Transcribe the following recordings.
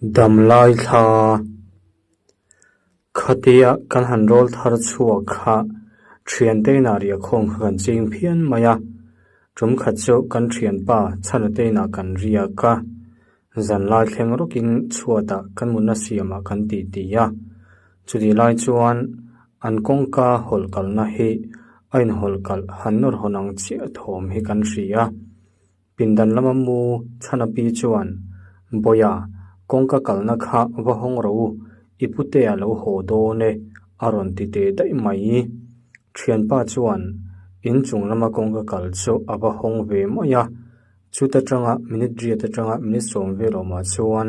Damlai thla khatia kan han rawl thar chhuak kha thiante inah riahkhawm kha kan ching phian mai a, tum khat chu kan thianpa chhanate inah kan riak a, zanlai thleng rawkin chhuatah kan mutna siamah kan titi a, chutih lai chuan an kawngka hawlh kalna hi a inhawlh kalh han nawr hawn ang chiah thawm hi kan hria. Pindan lama mu chhana pi chuan, Bawia, kawngka kalna kha va hawng rawh u, i putea lo haw dawn e, a rawn ti teh daih mai. Thianpa chuan inchung lama kawngka kal chu a va hawng ve mai a, chuta tanga minute riat atanga minute sawm vel awmah chuan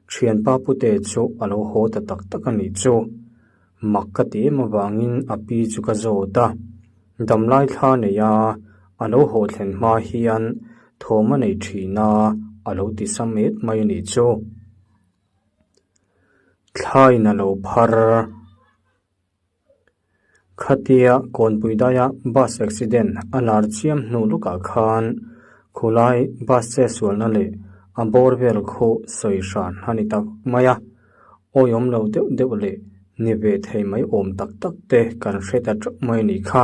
thianpa pute chu a lo haw ta tak tak a nih chu. Mak ka ti em avangin a pi chu ka zawt a, damlai thla nei a, a lo haw thlen hma hian thawm a nei thin a, a lo ti sa met mai a nih chu. Thlain a lo phar. Khatia Kawnpui daia bus accident a lar chiam hnu lukah khan khulai bus che sualna leh a bawr vel khu sawi hran a ni tak mai a. Awiawm lo deuh deuh leh ni ve thei mai awm tak tak te kan hre ta teuh mai a nih kha.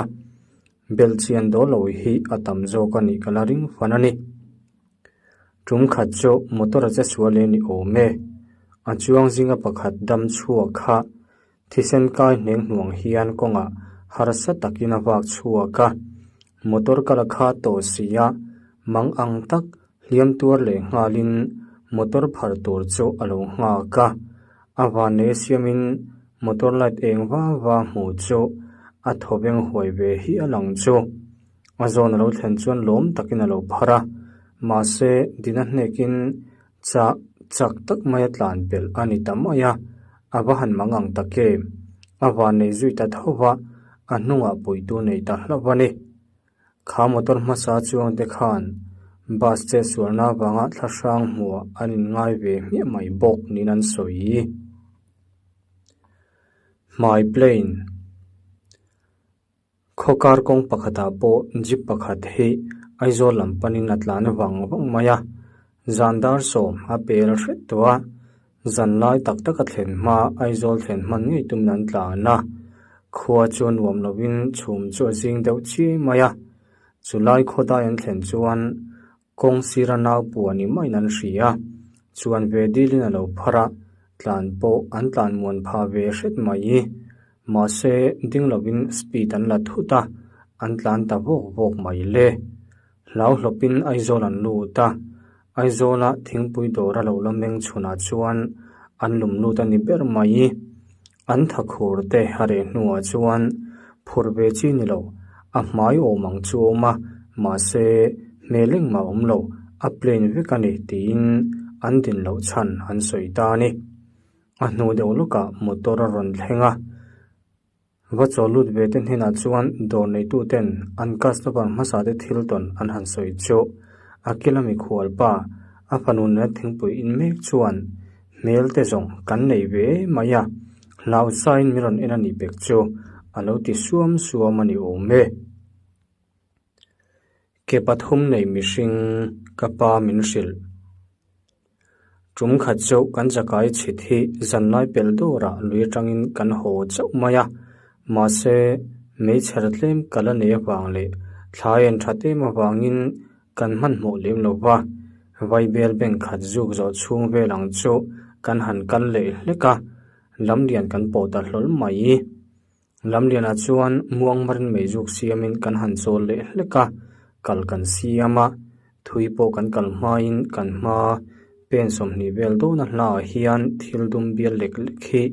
Belhchian dawl lo hi a tam zawk a nih ka la ring fan a ni. Tum khat chu motor a che sual e ni awm e. A chuang zinga pakhat dam chhuak kha thisen kai hneng hnuang hian kawngah harsa takin a vak chhuak a. Motor ka la kha tawh si a, mang ang tak Hliam tuar leh nghalin motor phar tur chu a lo nghak a, a vanlei siamin motor light eng va va hmuh chu a thaw veng huai ve hi a lang chu. A zawn a lo thlen chuan lawm takin a lo phar a, mahse dina hnekin chah chak tak maia tlan pelh a ni ta mai a, a va han mang ang tak em? A vanlei zui ta tho va, a hnungah puitu nei ta hlauh a ni. Kha motor hmasa chuang te khan bus che sualna avanga thla hrang hmuh an inngai ve hmiah mai bawk niin an sawi. Hmai plane Khaw kar kawng pakhatah pawh jeep pakhat hi Aizawl lam panin a tlan vang vang mai a, zan dar sawm a pel hret tawh a, Zan lai tak tak a thlen hma Aizawl thlen hman ngei tumin an tlan a, khua chu nuam lovin chhum chu a zing deuh chiai mai a. Chu lai khawdai an thlen chuan kawng sira nau pua ni maiin an hria a, chuan ve dilin a lo phar a, tlan pawh an tlan muan phah ve hret mai. Mahse ding lovin speed an la thut a, an tlan ta vawk vawk mai le. Hlau hlawpin Aizawl an lut a, Aizawla thingpui dawr a lo la meng chhunah chuan an lum lut a ni ber mai. An tha khur te a reh hnuah chuan phur ve chi ni lo, a hmai awm ang chu a awm a, mahse hmel engmah a awm lo, a plain vek a ni tiin an din loh chhan an sawi ta a ni. A hnu deuh lawkah motor a rawn thleng a. Va chaw lut ve te hnenah chuan dawr neitu ten an customer hmasa te thil tawn an han sawi chu. A kila mikhual pa, a fanu nena thingpui in mek chuan hmel te zawng kan nei ve mai a, hlau sain min rawn en a nih pek chu a lo ti suam suam a ni awm e. Ke pathum nei mihring ka pa min hrilh. Tum khat chu kan chakai chhit hi zanlai pel dawrah lui atangin kan haw chauh mai a, mahse meichher tlem ka la nei avang leh thlai en that em avangin kan hmanhmawh lem lo va, Vaibel bank khat zuk zawh chhung vel ang chu kan han kal leh hlek a, lamlian kan pawh ta hlawl mai. Lamlianah chuan muangmarin meizuk siamin kan han chawl leh hlek a, kal kan siam a, thui pawh kan kal hmain kan hma pen 20 vel dawna hlaah hian thil dum bial lek lek hi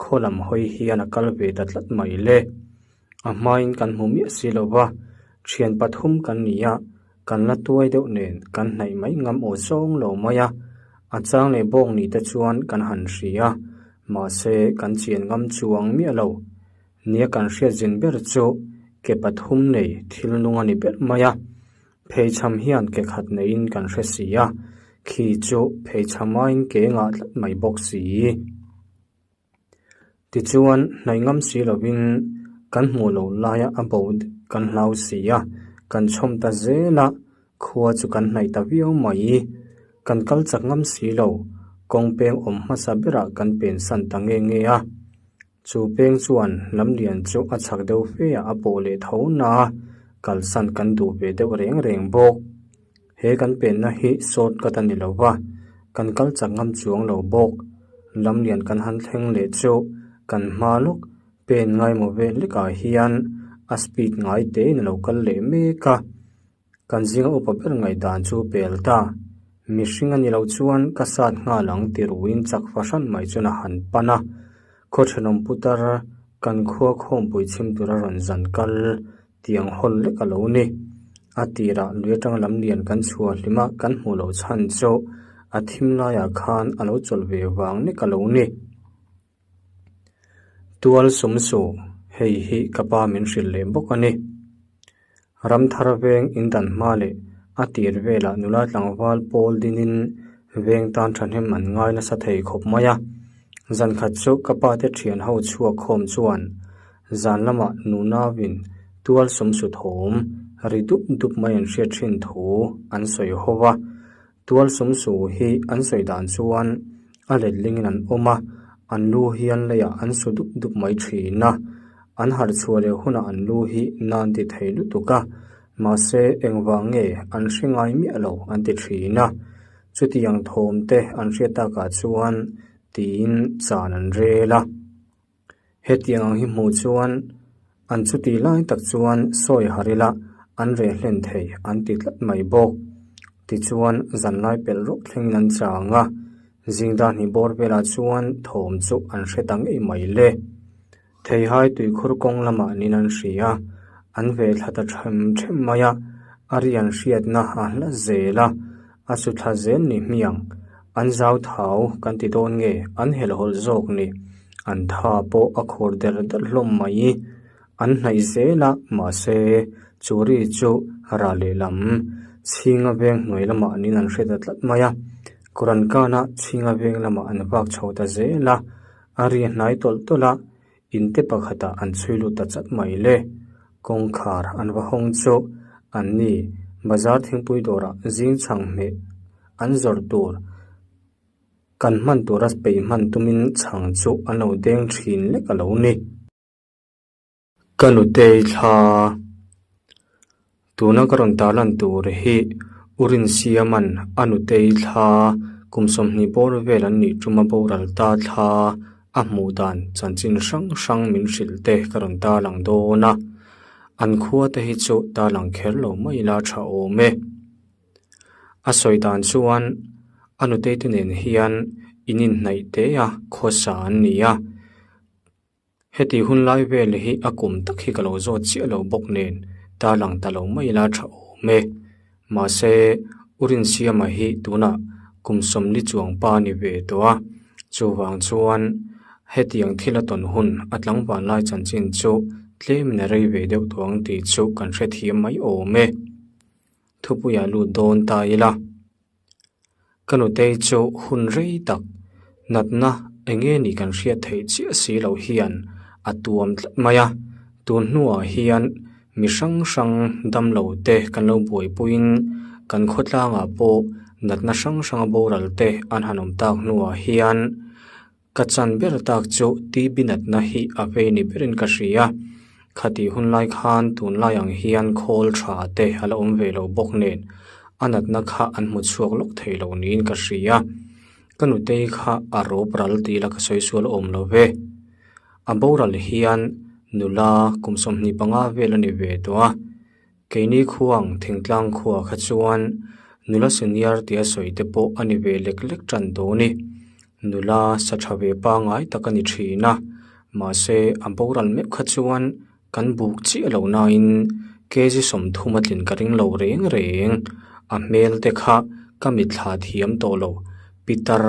khaw lam hawi hian a kal ve ta tlat mai le. A hmain kan hmu miah si lo va, thian pathum kan ni a, kan la tuai deuh nen kan hnaih mai ngam aw zawng lo mai a, a chang leh bawk ni te chuan kan han hria, mahse kan chian ngam chuang miah lo. Nia kan hriat zin ber chu ke pathum nei thil nung a ni ber mai a, pheichham hian ke khat neiin kan hre si a, khi chu pheichham aiin ke ngah tlat mai bawk si. Tichuan, hnaih ngam si lovin kan hmuh loh laia a bo kan hlau si a, kan chhawm ta zel a, khua chu kan hnaih ta viau mai. Kan kal chak ngam si lo, Kawng peng awm hmasa berah kan pen san ta nge nge a. Chu peng chuan lamlian chu a chhak deuh fe ah a pawh leh tho na a, kalsan kan duh ve deuh reng reng bawk. He kan penna hi short cut a ni lo va, kan kal chak ngam chuang lo bawk. Lamlian kan han thleng leh chu kan hma lawk pen ngaimawh vel lekah hian a speed ngai tein a lo kal leh mek a. Kan zinga upa ber ngaihdan chu pel ta. Mihring a ni loh chuan ka sat nghal ang ti ruin chak fahran mai chuan a han pan a. Khaw thenawm putar kan khua khawmpui chhim tura rawn zan kal tiang hawl lek a lo ni. A tirah lui atang lam lian kan chhuah hlim a kan hmuh loh chhan chu a thim laiah khan a lo chawlh ve vang nek a lo ni. Tual sum suh, hei hi ka pa min hrilh leh bawk a ni. Ramthar veng indan hma leh a tir velah nula tlangval pawl dinin veng tan thahnem an ngai nasa thei khawp mai a. Zan khat chu ka pa te thian ho chhuak khawm chuan zan lamah nunauin tual sum su thawm ri dup dup mai an hriat thin thu an sawi ho va. Tual sum su hi an sawi dan chuan a letlingin an awm a, an lu hian leiah an su dup dup mai thin a, an harh chhuah leh hunah an lu hi nan ti thei lutuk a, mahse engvang nge an hre ngai miah lo an ti thin a, chutiang thawm te an hriat takah chuan tiin chan an rel a. Hetiang ang hi hmuh chuan an chuti lai tak chuan sawi har ila an reh hlen thei an ti tlat mai bawk. Tichuan zanlai pelh rawk thlengin an chang a, zingdan hi bawr velah chuan thawm chu an hre ta ngei mai le. Theihai tuikhur kawng lamah nin an hria, an ve thla ta them them mai a, a ri an hriatna a hla zel a, a su thla zel ni hmiang, an zau thau kan ti dawn nge an helhhawlh zawk ni, an tha pawh a khur der der hlawm mai, an hnaih zel a mahse chu ri chu rah lehlam chhinga veng hnuai lamah niin an hre ta tlat mai a, Quran kana chhinga veng lamah an vak chho ta zel a, a ri hnai tawlh tawlh a, inte pakhatah an chhui lut ta chat mai le. Kawngkhar an va hawng chu an ni bazar thingpui dawrah zing chhang hmeh an zawrh tur kan hman tura peih hman tumin chhang chu an lo deng thin lek a lo ni. Ka nutei thla Tuna ka rawn tarlan tur hi U Rinsiama'n a nutei thla kum 20 bawr vel an nih tuma boral ta thla a hmuh dan chanchin hrang hrang min hrilh te ka rawn tarlang dawn a, an khua te hi chu tarlang kher lo mai ila tha awm e. A sawi dan chuan a nutei te nen hian in inhnaih te a khawsa an ni a. Heti hun lai vel hi a kum tak hi ka lo zawt chiah lo bawk nen tarlang ta lo mai ila tha awm e. Mahse, U Rinsiama hi tunah kum 40 chuang pa ni ve tawh a, chuvang chuan hetiang thil a tawn hun a tlangval lai chanchin chu tlemin a rei ve deuh tawh ang tih chu kan hrethiam mai awm e. Thupuiah lut dawn ta ila. Ka nutei chu hun rei tak natna eng nge nih kan hriat theih chiah si loh hian a tuam tlat mai a, tun hnuah hian mi hrang hrang damlo te kan lo buaipuiin kan khawtlangah pawh natna hrang hranga boral te an han awm tak hnuah hian Ka chan ber tak chu TB natna hi a vei ni berin ka hria. Khatih hun lai khan tunlai ang hian khawl tha te a la awm ve lo bawk nen a natna kha an hmu chhuak lawk thei lo niin ka hria. Ka nutei kha a rawp ral tih la ka sawi sual awm lo ve. A boral hian nula kum 25 vel a ni ve tawh a. Keini khuang thingtlang khua kha chuan nula senior tia sawi te pawh a ni ve lek lek tan tawh a ni. Nula sa tha ve pangngai tak a ni thin a, mahse a boral meuh kha chuan kan buk chiah lo nain kg 30 a tlin ka ring lo reng reng. A hmel te kha ka mitthla thiam tawh lo, pitar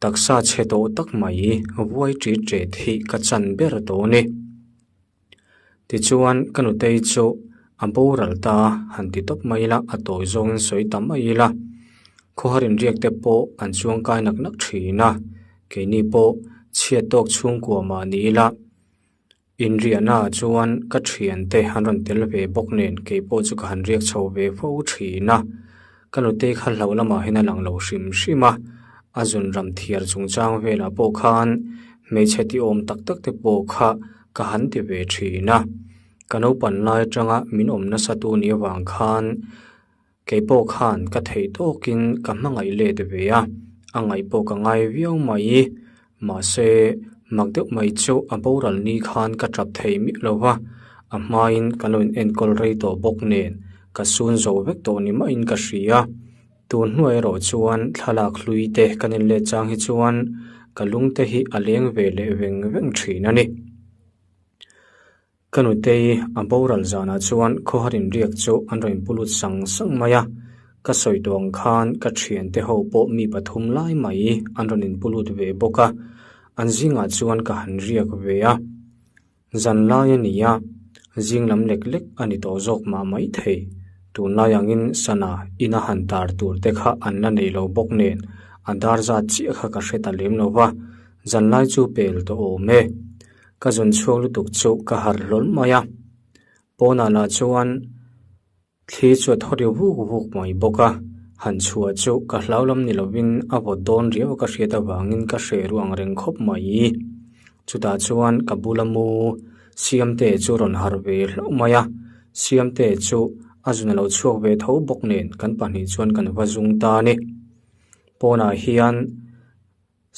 taksa chhe tawh tak mai vuai ṭit ṭet hi ka chan ber tawh a ni. Tichuan ka nutei chu a boral ta han ti tawp mai ila a tawi zawngin sawi ta mai ila khawhar inriak te pawh an chuangkai nak nak thin a keini pawh chhiat tawk chhungkua mah ni ila inriahna ah chuan ka thian te an rawn tel ve bawk nen keipawh chu ka han riak chho ve fo thin a ka nutei kha hlauh lamah hian a lang lo hrim hrim a. A zun ram thiar chungchang velah pawh khan hmeichhe ti awm tak tak te pawh kha ka han ti ve thin a. Ka naupan lai atanga min awm nasa tu nih avang khan kei pawh khan ka theih tawkin ka hmangaih let ve a, a ngaih pawh ka ngai viau mai. Mahse, mak deuh mai chu a boral ni khan ka tap thei miah lo va, a hmain ka lo in enkawl rei tawh bawk nen ka sun zo vek tawh ni maiin ka hria. Tun hnuai erawh chuan thlalak hlui te kan in let chang hi chuan ka lung te hi a leng ve leh veng veng thin a ni. Ka nutei a boral zanah chuan khawhar inriak chu an rawn inpu lut sang sang mai a, ka sawi tawh ang khan ka thiante ho pawh mi pathum lai mai an rawn inpu lut ve bawk a, an zingah chuan ka han riak ve a. Zan lai a ni a, zing lam lek lek a ni tawh zawk mah mai thei. Tunlai angin sana ina han tar tur te kha an la nei lo bawk nen a dar zat chiah kha ka hre ta lem lo va, zan lai chu pel tawh awm e. Ka zun chhuak lutuk chu ka harh hlawl mai a, pawnah lah chuan Thli chu a thaw ri vuk vuk mai bawk a, han chhuah chu ka hlau lam ni lovin a vawt dawn riau a ka hriat avangin ka hreh ruang reng khawp mai. Chutah chuan ka bula mu Siamte chu rawn harh ve hlauh mai a, Siamte chu a zun a lo chhuak ve tho bawk nen kan pahnih chuan kan va zung ta a ni. Pawnah hian.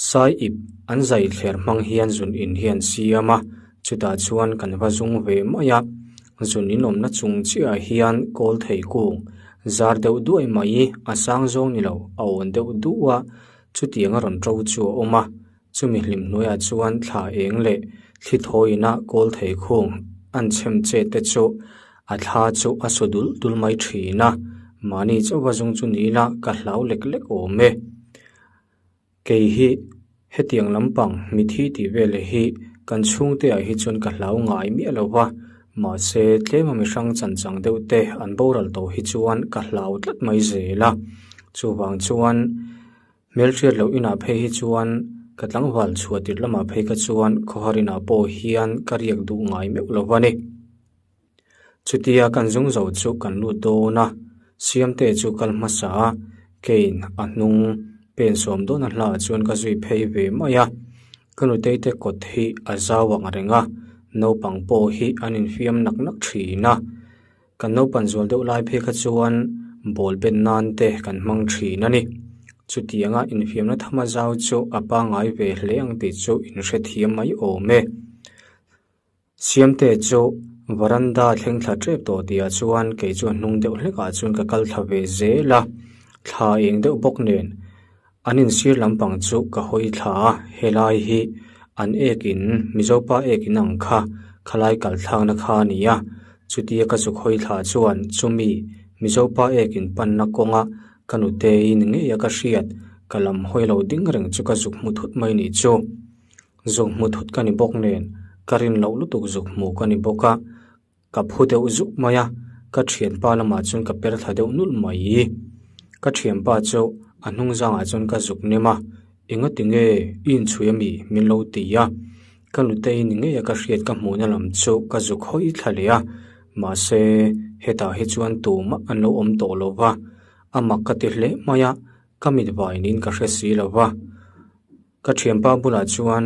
Sai ip an zai thler hmang hian zun in hi an siam a, chutah chuan kan va zung ve mai a, zun in awmna chung chiahah hian kawl thei kung zar deuh duai mai a sang zawng ni lo a awn deuh duh a, chutiang a rawn to chu a awm a, chumi hlim hnuaiah chuan thla eng leh thli thawina kawl thei khung an chhem chet te chu a thla chu a su dul dul mai thin a, mahni chauha zung chu ni ila ka hlau lek lek awm e. Kei hi hetiang lampang mithi tih vel hi kan chhungte ah hi chuan ka hlau ngai miah lo va, mahse tlema mihrang chan chang deuh te an boral tawh hi chuan ka hlau tlat mai zel a. Chuvang chuan hmelhriat loh inah phei hi chuan ka tlangval chhuah tirh lamah phei kha chuan khawhar inah pawh hian ka riak duh ngai meuh lo va ni. Chutia kan zung zo chu kan lut dawn a, Siamte chu kal hmasa a, Kane a hnung pen sawm dawn a hla ah chuan ka zui phei ve mai a, ka nutei te kawt hi a zau ang reng a, naupang pawh hi an infiam nak nak thin a, kan naupan zual deuh lai phei kha chuan ball ben nan te kan hmang thin a ni. Chutianga infiamna tham a zau chu a pangngai ve hle ang tih chu inhrethiam mai awm e. Siamte chu varanda thleng thla tep tawh tihah chuan kei chuan hnung deuh hlekah chuan ka kal thla ve zel a, thla eng deuh bawk nen an insir lampang chu ka hawi thla a, helai hi an ek in Mizopa ek in ang kha khalai kal thlakna kha a ni a, chutia ka zuk hawi thla chuan chumi Mizopa ek in panna kawnga ka nutei ni ngei a ka hriat ka lam hawi lo ding reng chu ka zuk hmu thut mai ni chu. Zuk hmu thut ka ni bawk nen, ka rin loh lutuk zuk hmu ka ni bawk a, ka phu deuh zuk mai a, ka thianpa lamah chuan ka per thla deuh nulh mai. Ka thianpa chu a hnung zangah chuan ka zuk nem a, engati nge i inchhui ami min lo ti a, ka nutei ni ngei a ka hriat ka hmuhna lam chu ka zuk hawi thla leh a, mahse hetah hi chuan tumah an lo awm tawh lo va, a mak ka ti hle mai a, ka mit vai niin ka hre si lo va. Ka thianpa bulah chuan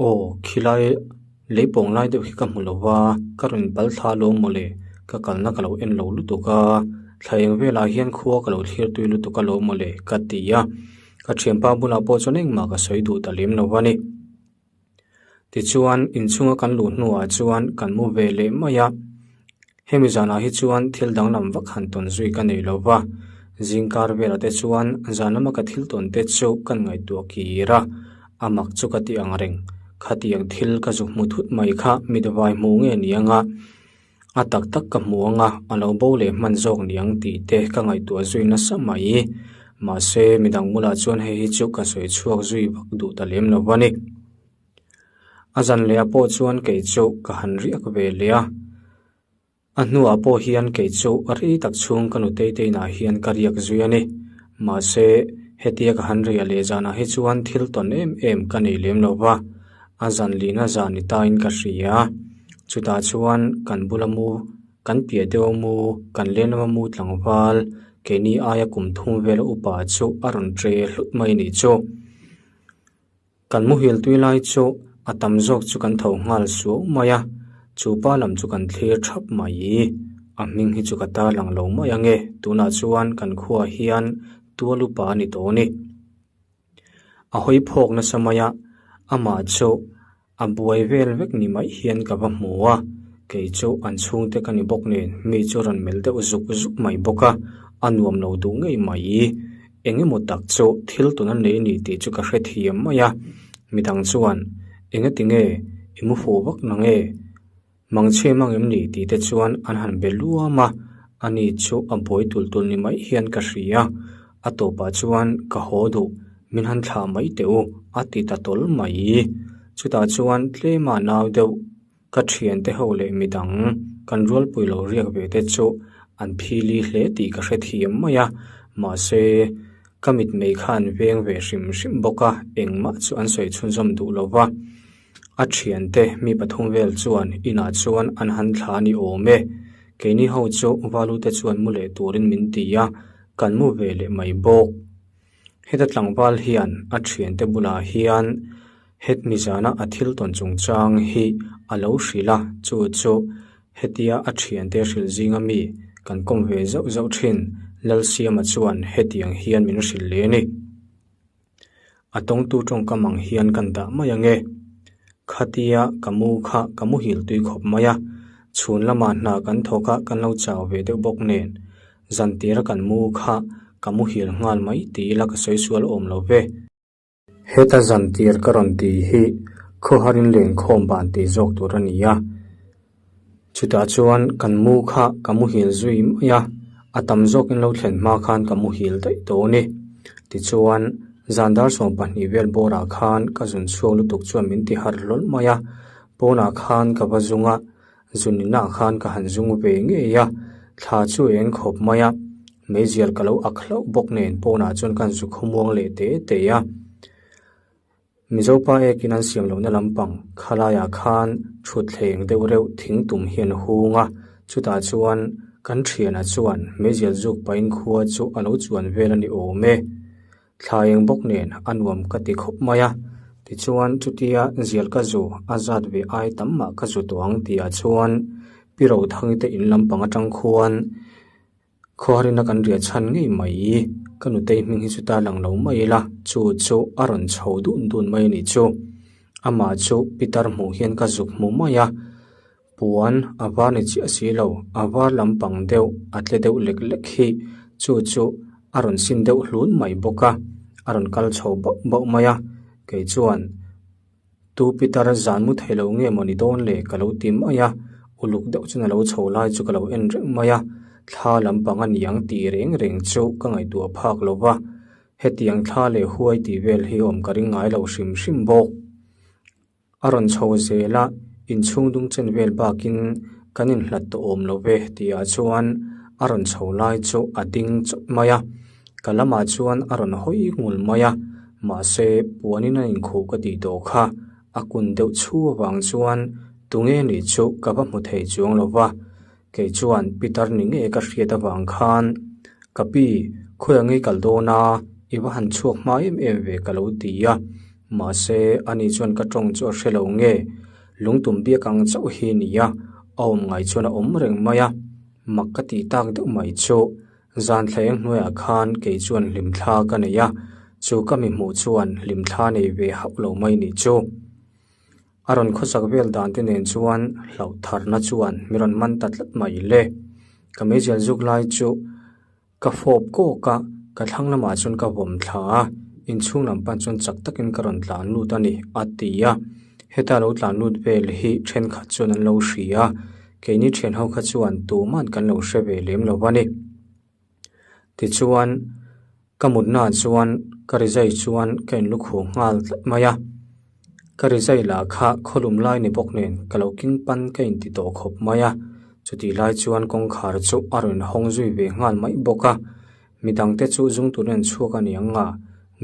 aw khilai leipawng lai deuh hi ka hmu lo va, ka rawn pal thla alawm mawle, ka kalna ka lo en lo lutuk a, thla eng velah hian khua ka lo thlir tui lutuk alawm mawle ka ti a, ka thianpa bulah pawh chuan engmah ka sawi duh ta lem lo a ni. Tichuan inchhunga kan luh hnuah chuan kan mu ve leh mai a. Hemi zanah hi chuan thil danglam vak han tawn zui ka nei lo va, zingkar velah te chuan zan lama ka thil tawn te chu kan ngaihtuah kir a, a mak chu ka ti ang reng. Khatiang thil ka zu hmu thut mai kha midawai hmu nge ni anga, a tak tak ka hmu anga a lo bo leh hman zawk ni ang tih te ka ngaihtuah zui nasa mai. Mahse, midang bulah chuan hei hi chu ka sawi chhuak zui vak duh ta lem lo va ni. A zan leh ah pawh chuan kei chu ka han riak ve leh a, a hnuah pawh hian kei chu rei tak chhung ka nutei te inah hian ka riak zui a ni. Mahse, hetia ka han riah leh zanah hi chuan thil tawn em em ka nei lem lo va, a zan lihna zan ni tain ka hria. Chutah chuan kan bula mu, kan piah deuh a mu, kan len lama mu tlangval, keini aia kum thum vela upa chu a rawn ṭe hlut mai a nih chu. Kan muhil tui lai chu a tam zawk chu kan tho nghal suau mai a, chu pa lam chu kan thlir thap mai. A hming hi chu ka tarlang lo mai ange, tunah chuan kan khuaah hian tual upa a ni tawh a ni. A hawi phawk nasa mai a, amah chu a buai vel vek ni mai hian ka va hmu a, kei chu an chhungte ka ni bawk nen mi chu rawn melh deuh zuk zuk mai bawk a, a nuam lo duh ngei mai. Eng emaw tak chu thil tuna nei ni tih chu ka hrethiam mai a, midang chuan engati nge i mu fuh vak na nge? Mangchhe mang em ni tih te chuan an han be luam a, ani chu a buai tul tul ni mai hian ka hria. A tawpah chuan ka haw duh, min han thlah mai teh u a ti ta tawl mai. Chutah chuan tlema nau deuh ka thiante ho leh midang kan rualpui lo riak ve te chu an phili hle tih ka hrethiam mai a, mahse ka mitmei kha an veng ve hrim hrim bawk a, engmah chu an sawi chhunzawm duh lo va. A thiante mi pathum vel chuan inah chuan an han thla a ni awm e. Keini ho chu Valute chuan mu leh turin min ti a, kan mu ve leh mai bawk. Heta tlangval hian a thiante bulah hian het mizana a thil tawn chungchang hi a lo hrilh a, chu chu hetia a thiante hrilh zinga mi kan kawm ve zauh zauh thin Lalsiama chuan hetiang hian min hrilh leh a ni. A tawngtu tawngkam ang hian kan dah mai ange. Khatia ka mu kha ka muhil tui khawp mai a, chhun lamah hna kan thawk a kan lo chau ve deuh bawk nen, zan tira kan mu kha ka muhil nghal mai tih ila ka sawi sual awm lo ve. Heta zan tir ka rawn tih hi khawharin lenkhawm ban tih zawk tur a ni a. Chutah chuan kan mu kha ka muhil zui mai a, a tam zawkin lo thlen hma khan ka muhil daih tawh a ni. Tichuan, zan dar 12 vel bawrah khan ka zun chhuak lutuk chuan min ti harh hlawl mai a, pawnah khan ka va zung a, zun inah khan ka han zung ve ngei a, thla chu eng khawp mai a, meizial ka lo ak hlauh bawk nen pawnah chuan ka han zu khawmuang leh te te a. Mizopa ekin an siam lohna lampang khalaiah khan thutthleng deuh reuh thing tum hi an hung a, chutah chuan kan thiana chuan meizial zuk pahin khua chu a lo chuan vel a ni awm e. Thla eng bawk nen a nuam ka ti khawp mai a, tichuan chutia zial ka zu a zat ve ai tam mah ka zu tawh ang tihah chuan Pi Rothangite in lampang atang khuan Khawharina kan riah chhan ngei mai, ka nutei hming hi chu ta lang lo mai ila, chu chu a rawn chho dun dun mai a nih chu. Amah chu Pitar hmuh hian ka zuk hmu mai a, puan a var ni chiah si lo, a var lampang deuh a tle deuh lek lek hi chu chu a rawn sin deuh hlun mai bawk a, a rawn kal chho bauh bauh mai a, kei chuan. Tu Peter zan mu thei lo nge maw ni dawn le ka lo ti mai a, uluk deuh chuan a lo chho lai chu ka lo en reng mai a, thla lampang a niang tih reng reng chu ka ngaihtuah phak lo va, hetiang thla leh huai tih vel hi awm ka ring ngai lo hrim hrim bawk. A rawn chho zel a, inchhung dung chen vel bakin kan inhlat tawh awm lo ve tihah chuan a rawn chho lai chu a ding chawt mai a. Ka lamah chuan a rawn hawi ngul mai a, mahse puanin a inkhuh ka tih tawh kha a kun deuh chhu avang chuan tunge nih chu ka va hmu thei chuang lo va, kei chuan Peter ni ngei ka hriat avang khan ka pi khawi ang i kal dawn a, i va han chhuak hma em em ve ka lo ti a, mahse ani chuan ka tawng chu a hre lo nge, lungtum biak ang chauh hi ni a, a awm ngai chuan a awm reng mai a, mak ka tih tak deuh mai chu. Zan thleng hnuaiah khan kei chuan hlimthla ka nei a, chu ka mi hmuh chuan hlimthla nei ve hauh lo mai nih chu. A rawn khawsak vel dan te nen chuan hlauh tharna chuan mi rawn man ta tlat mai le. Ka meizial zuk lai chu ka fawp kawk a, ka thlang lamah chuan ka vawm thla a, inchhung lam pan chuan chak takin ka rawn tlan lut a ni, a ti a. Heta lo tlan lut vel hi thenkhat chuan an lo hria a. Keini thian ho kha chuan tuman kan lo hre ve lem lo va ni. Tichuan, ka mutnaah chuan ka rizai chuan ka inlukhuh nghal tlat mai a. Ka rizai lah kha khawlum lai ni bawk nen ka lo king pan ka inti tawh khawp mai a. Chutih lai chuan kawngkhar chu a rawn hawng zui ve nghal mai bawk a. Midangte chu zung turin an chhuak a ni ang a,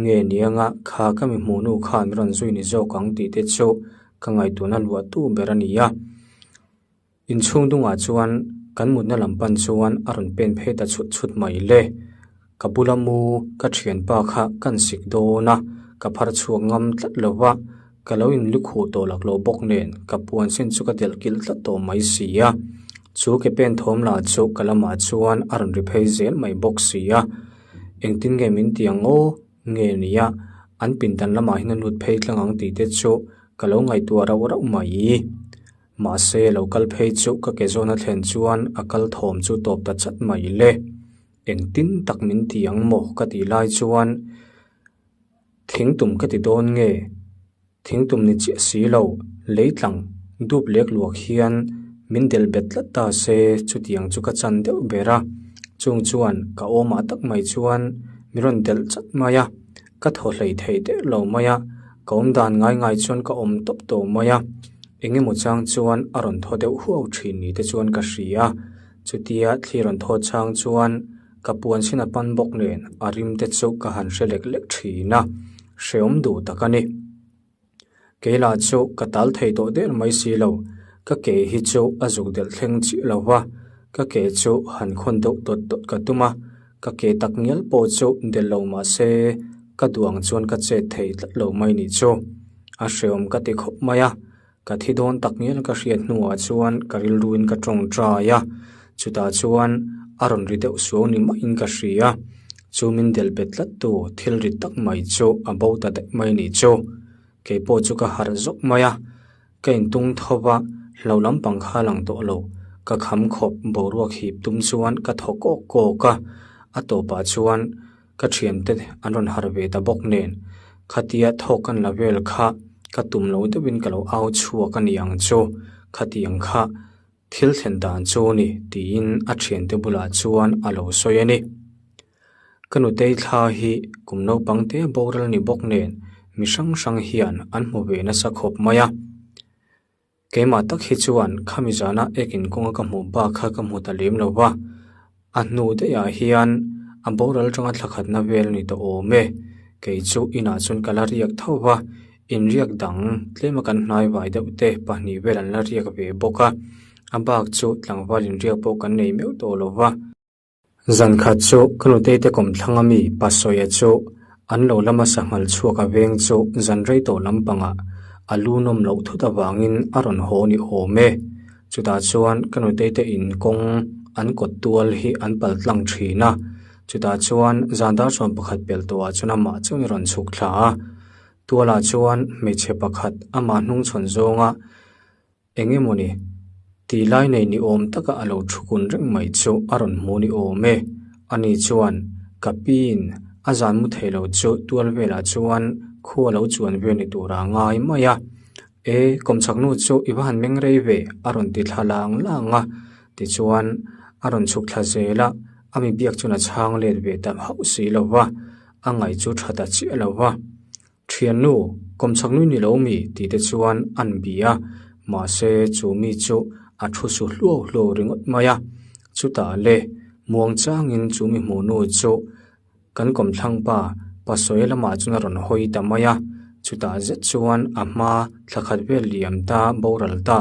nge ni anga kha ka mi hmuh nu khan rawn zui ni zawk ang tih te chu ka ngaihtuahna luahtu ber a ni a. Inchhung dungah chuan kan mutna lam pan chuan a rawn pen phei ta chhut chhut mai le. Ka bula mu ka thianpa kha kan sik dawn a, Ka phar chhuak ngam tlat lo va, ka lo in lukhuh tawh laklawh bawk nen ka puan sin chu ka delh kilh tlat tawh mai si a. Chu ke pen thawm lah chu ka lamah chuan a rawn ri phei zel mai bawk si a. Engtin nge min ti ang aw? Nge nia, an pindan lamah hian a lut phei tlang ang tih te chu ka lo ngaihtuah rauh rauh mai. Mahse, lo kal phei chu ka ke zawn a thlen chuan a kal thawm chu tawp ta chat mai le. Engtin tak min ti ang maw ka tih lai chuan thingtum ka ti dawn nge? Thingtum ni chiah si lo, lei tlang dup lek luak hian min delh bet tlat ta se chutiang chu ka chan deuh ber a. Chung chuan ka awmah tak mai chuan min rawn delh chat mai a, ka thaw hlei thei der lo mai a, ka awm dan ngai ngai chuan ka awm tawp tawh mai a. Eng emaw chang chuan a rawn thaw deuh huau thin ni te chuan ka hria. Chutia thli rawn thaw chang chuan ka puan sin a pan bawk nen a rim te chu ka han hre lek lek thin a, hreawm duh tak a ni. Kei lah chu ka tal thei tawh der mai si lo, ka ke hi chu a zuk delh thleng chiah lo va, ka ke chu han khawn deuh dawt dawt ka tum a, ka ke tak ngial pawh chu delh lo mah se ka duh ang chuan ka chet thei tlat lo mai nih chu. A hreawm ka ti khawp mai a. Ka thi dawn tak ngial ka hriat hnuah chuan ka rilruin ka tawngtai a, chutah chuan a rawn ri deuh suau ni maiin ka hria. Chu min delh bet tlat tu thil ri tak mai chu a bo ta daih mai nih chu. Keipawh chu ka harh zawk mai a, ka intung tho va, hlo lampang kha a lang tawh lo. Ka kham khawp boruak hip tum chuan ka thaw kawk kawk a, a tawpah chuan Ka thiante an rawn harh ve ta bawk nen, khatia thawk kan la vel kha ka tum lo deuhin ka lo au chhuak a ni ang chu, khatiang kha thil thlen dan chu a ni tiin a thiante bulah chuan a lo sawi a ni. Ka nutei thla hi kum naupang te boral ni bawk nen mi hrang hrang hian an hmu ve nasa khawp mai a. Keimah tak hi chuan khami zana ek inkawnga ka hmuh bak kha ka hmu ta lem lo va, a hnu daihah hian a boral tanga thla khatna vel a ni tawh awm e. Kei chu inah chuan ka la riak tho va, inriak dang tlema kan hnai vai deuh te pahnih vel an la riak ve bawk a, a bak chu tlangval inriak pawh kan nei meuh tawh lo va. Zan khat chu ka nutei te kawmthlang a mi Pasawia chu an lo lama sanghal chhuak a veng chu zan rei tawh lampangah a lu nawm loh thut avangin a rawn haw ni awm e. Chutah chuan ka nutei te in kawng an kawt tual hi an pal tlang thin a, chutah chuan zan dar sawm pakhat pel tawhah chuan amah chuan a rawn chhuk thla a. Tualah chuan hmeichhe pakhat amah hnungchhawn zawnga Eng emawni tih lai nei ni awm taka a lo thu kun reng mai chu a rawn hmu ni awm e. Ani chuan ka piin a zan mu thei lo chu tual velah chuan khu a lo chuan vel ni tura a ngai mai a. E, kawmchhak nu chu i va han meng rei ve a rawn ti thla lang lang a. Tichuan a rawn chhuk thla zel a, a mi biak chuan a chhang let ve ta hauh si lo va, a ngaih chu tha ta chiah lo va. Thiannu, kawmchhak nui ni lo mi tih te chuan an bi a, mahse chu mi chu a thu su hluau hluau ringawt mai a. Chutah le, muang changin chu mi hmuh nu chu kan kawmthlang pa Pasawi lamah chuan a rawn hawi ta mai a. Chutah zet chuan a hma thla khat vel liam ta boral ta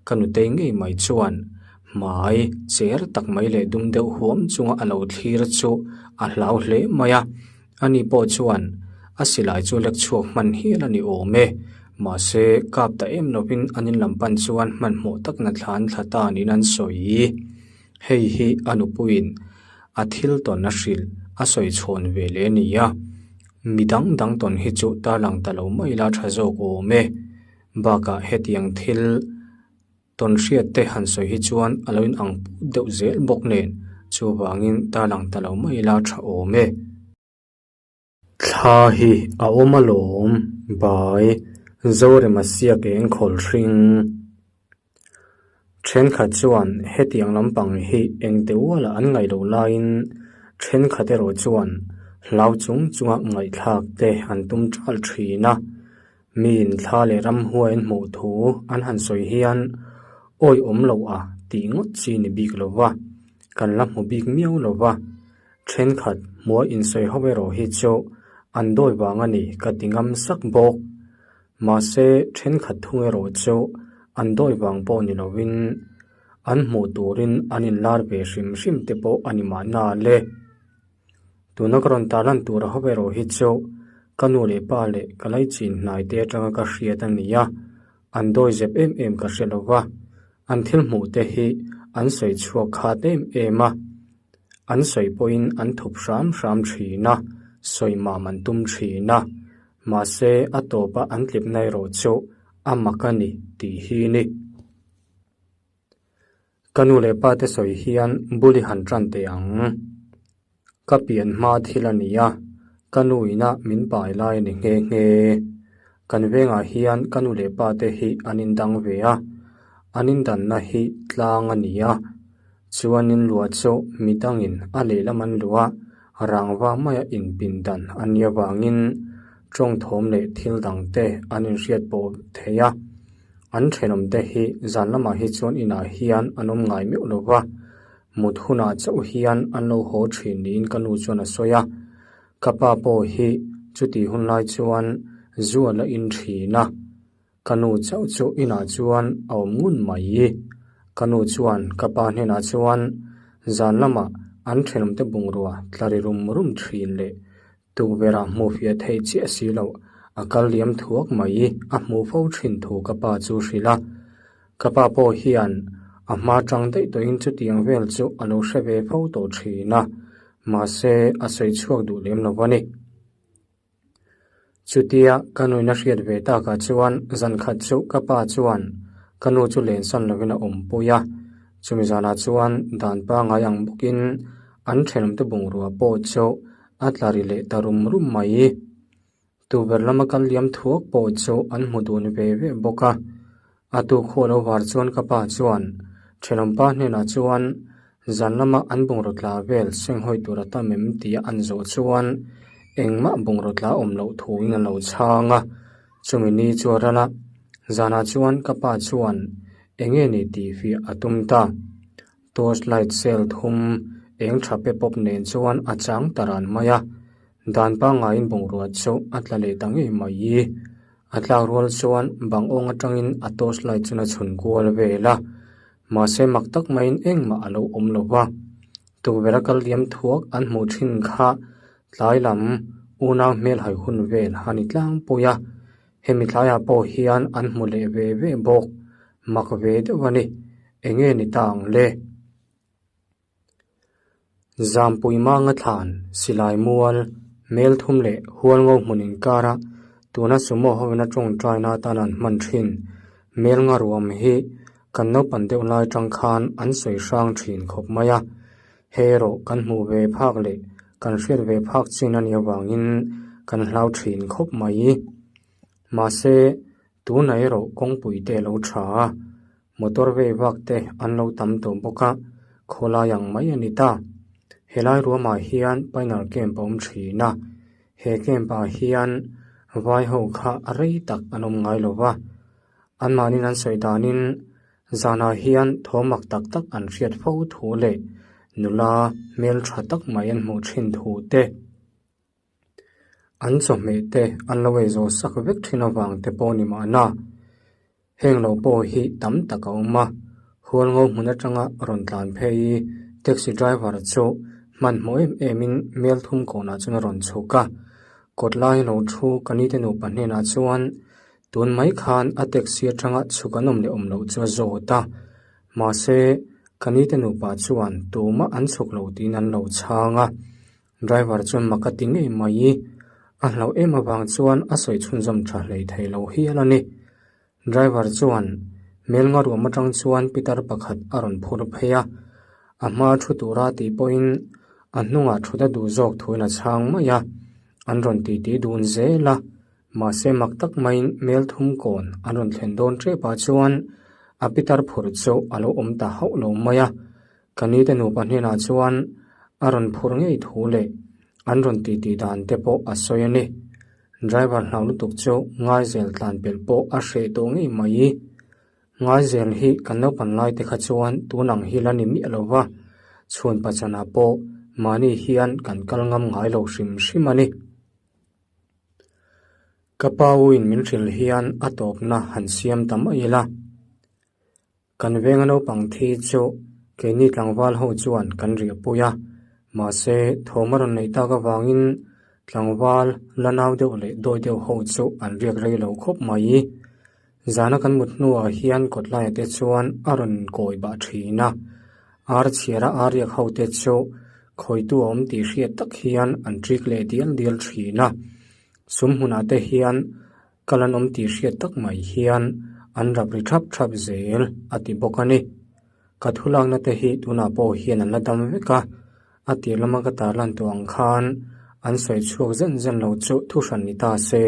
ka nutei ngei mai chuan hmai cher tak mai leh dum deuh huam chunga a lo thlir chu a hlau hle mai a. Ani pawh chuan a silai chu lek chhuak hman hial a ni awm e. Mahse, kap ta em lovin an in lam pan chuan hmanhmawh tak na thlan thla ta niin an sawi. Hei hi a nupuiin a thil tawn a hrilh a sawi chhawn ve leh a ni a. Mi dang dang tawn hi chu tarlang ta lo mai la tha zawk awm e. Bakah hetiang thil. Tawn hriat te han sawi hi chuan a lo in ang put deuh zel bawk nen, chuvangin tarlang ta lo mai ila tha awm e. Thla hi a awm alawm, bai, Zorema siak eng khawl hring. Thenkhat chuan hetiang lampang hi engte ualah an ngaih loh laiin thenkhat erawh chuan hlau chung chunga ngaihthlak te an tum ṭal ṭhin a. Miin thla leh ramhuai an hmuh thu an han sawi hian awi awm loh a tih ngawt chi ni bik lo va, kan la hmu bik miau lo va. Thenkhat hmua insawi ho erawh hi chu an dawi vang a ni ka ti ngam sak bawk. Mahse thenkhat thung erawh chu an dawi vang pawh ni lovin an hmuh turin an inlar ve hrim hrim te pawh a ni mahna le. Tuna ka rawn tarlan tur a ho erawh hi chu. Ka nu leh pa leh ka laichin hnai te atanga ka hriat a ni a, an dawi zep em em ka hre lo va, an thil hmuh te hi an sawi chhuak khat em em a, an sawi pawhin an thup hram hram thin a, sawi mam an tum thin a, mahse a tawpa an tlipna erawh chu a mak a ni tih hi ni. Ka nu leh pa te sawi hian bul i han tan teh ang. Ka pian hma thil a ni a, ka nu ina min pai lai a ni nghe nghe. Kan vengah hian ka nu leh pa te hi an indang ve a, an indanna hi tlang a ni a. Chuan in luah chu midangin a lehlam an luah rangva maia inpindan a nih avangin tawngthawm leh thil dangte an inhriat pawh thei a. An thenawmte hi zan lamah hi chuan inah hian an awm ngai meuh lo va, mut hunah chauh hian an lo haw thin niin ka nu chuan a sawi a. Ka pa pawh hi chutih hun lai chuan zu a la in thin a, ka nu chauh chu inah chuan a awm ngun mai. Ka nu chuan ka pa hnenah chuan zan lamah an thenawmte bungrua tla ri rum rum thin leh Tukverh-ah hmuh fiah theih chiah si loh, a kal liam thuak mai a hmuh fo thin thu ka pa chu hrilh a. Ka pa pawh hian a hma tang daih tawhin chutiang vel chu a lo hre ve fo tawh thin a, mahse a sawi chhuak duh lem lo a ni. Chutia ka nuin a hriat ve takah chuan zan khat chu ka pa chuan ka nu chu lensan lovin a awmpui a, chumi zanah chuan dan pangngai ang bawkin an thenawmte bungrua pawh chu A tla ri leh ta rum rum mai. Tukverh lama kal liam thuak pawh chu an hmu dun ve ve bawk a. A tuk khuah lo var chuan ka pa chuan thenawmpa hnenah chuan zan lama an bungraw tla vel senghawi tur a tam em tia an zawh chuan engmah bungraw tla awm loh thuin a lo chhang a. Chumi ni chu a ral a, zanah chuan ka pa chuan enge ni tih fiah a tum ta. Torch light cell thum eng tha pe pawp nen chuan a chang ta ran mai a, dan pangaiin bungrua chu a tla leh ta ngei mai. A tlak rual chuan bang awng atangin a torch light chuan a chhun kual vel a, mahse mak tak maiin engmah a lo awm lo va. Tukverh a kal liam thuak an hmuh thin kha tlai lam unau hmelhai hun vel a ni tlangpui a, hemi tlaiah pawh hian an hmu leh ve ve bawk. Mak ve deuh a ni. Enge ni ta ang le? Zampui manga thlan, silai mual, mel thum leh hualngo hmun inkara tuna sumo hovina tawngtaina atan an hman thin. Mel nga ruam hi kan naupan deuh lai tang khan an sawi hrang thin khawp mai a. Hei erawh kan hmuh ve phak leh kan hriat ve phak chin a nih avangin kan hlau thin khawp mai. Mahse, tunah erawh kawngpui te a lo tha a. Motor vei vak te an lo tam tawh bawk a, khawlai ang mai a ni ta. Helai ruamah hian Pioneer Camp a awm thin a, he camp ah hian vai ho kha rei tak an awm ngai lo va. Anmahniin an sawi danin zanah hian thawmak tak tak an hriat fo thu leh nula hmeltha tak mai an hmuh thin thu te. An chawhmeh te an lo ei zawh sak vek thin avang te pawh ni mahna. Heng lo pawh hi tam tak a awm a, Hualngo hmun atanga rawn tlan phei taxi driver chu hmanhmawh em em in mel thum kawnah chuan a rawn chhuk a. Kawt lai lo thu ka nite nupa hnenah chuan tun mai khan a taxi atanga chhuk an awm leh awm loh chu a zawt a. Mahse, ka nite nupa chuan tumah an chhuk lo tiin an lo chhang a. Driver chuan mak a ti ngei mai. A hlauh em avang chuan a sawi chhunzawm tha hlei thei lo hial a ni. Driver chuan hmel nga ruam atang chuan pitar pakhat a rawn phur phei a, a hma thu tura tih pawhin a hnungah thut a duh zawk thuin a chhang mai a, an rawn titi dun zel a. Mahse mak tak maiin hmel thum kawn an rawn thlen dawn tepah chuan a pitar phur chu a lo awm ta hauh lo mai a. Ka nite nupa hnenah chuan a rawn phur ngei thu leh an rawn titi dan te pawh a sawi a ni. Driver hlau lutuk chu Ngaizel tlan pelh pawh a hreh tawh ngei mai. Ngaizel hi kan naupan lai te kha chuan tun ang hi la ni miah lo va, chhun pachanah pawh mahni hian kan kal ngam ngai lo hrim hrim a ni. Ka pa uin min hrilh hian a tawpna han siam ta mai ila. Kan venga naupang thi chu keini tlangval ho chuan kan riahpui a, mahse thawm a rawn neih tak avangin Tlangval la nau deuh leh dawi deuh ho chu an riak rei lo khawp mai. Zana kan mut hnuah hian kawtlaiah te chuan a rawn kawi bah thin a, ar chhiara ar riak ho te chu khawitu a awm tih hriat tak hian an ṭik leh dial dial thin a. Sum hmunah te hian kal an awm tih hriat tak mai hian an rap ri thap thap zel a ti bawk a ni. Ka thulakna te hi tunah pawh hian an la dam vek a, a tir lama ka tarlan tawh ang khan an sawi chhuak zen zen lo chu thu hran ni ta se,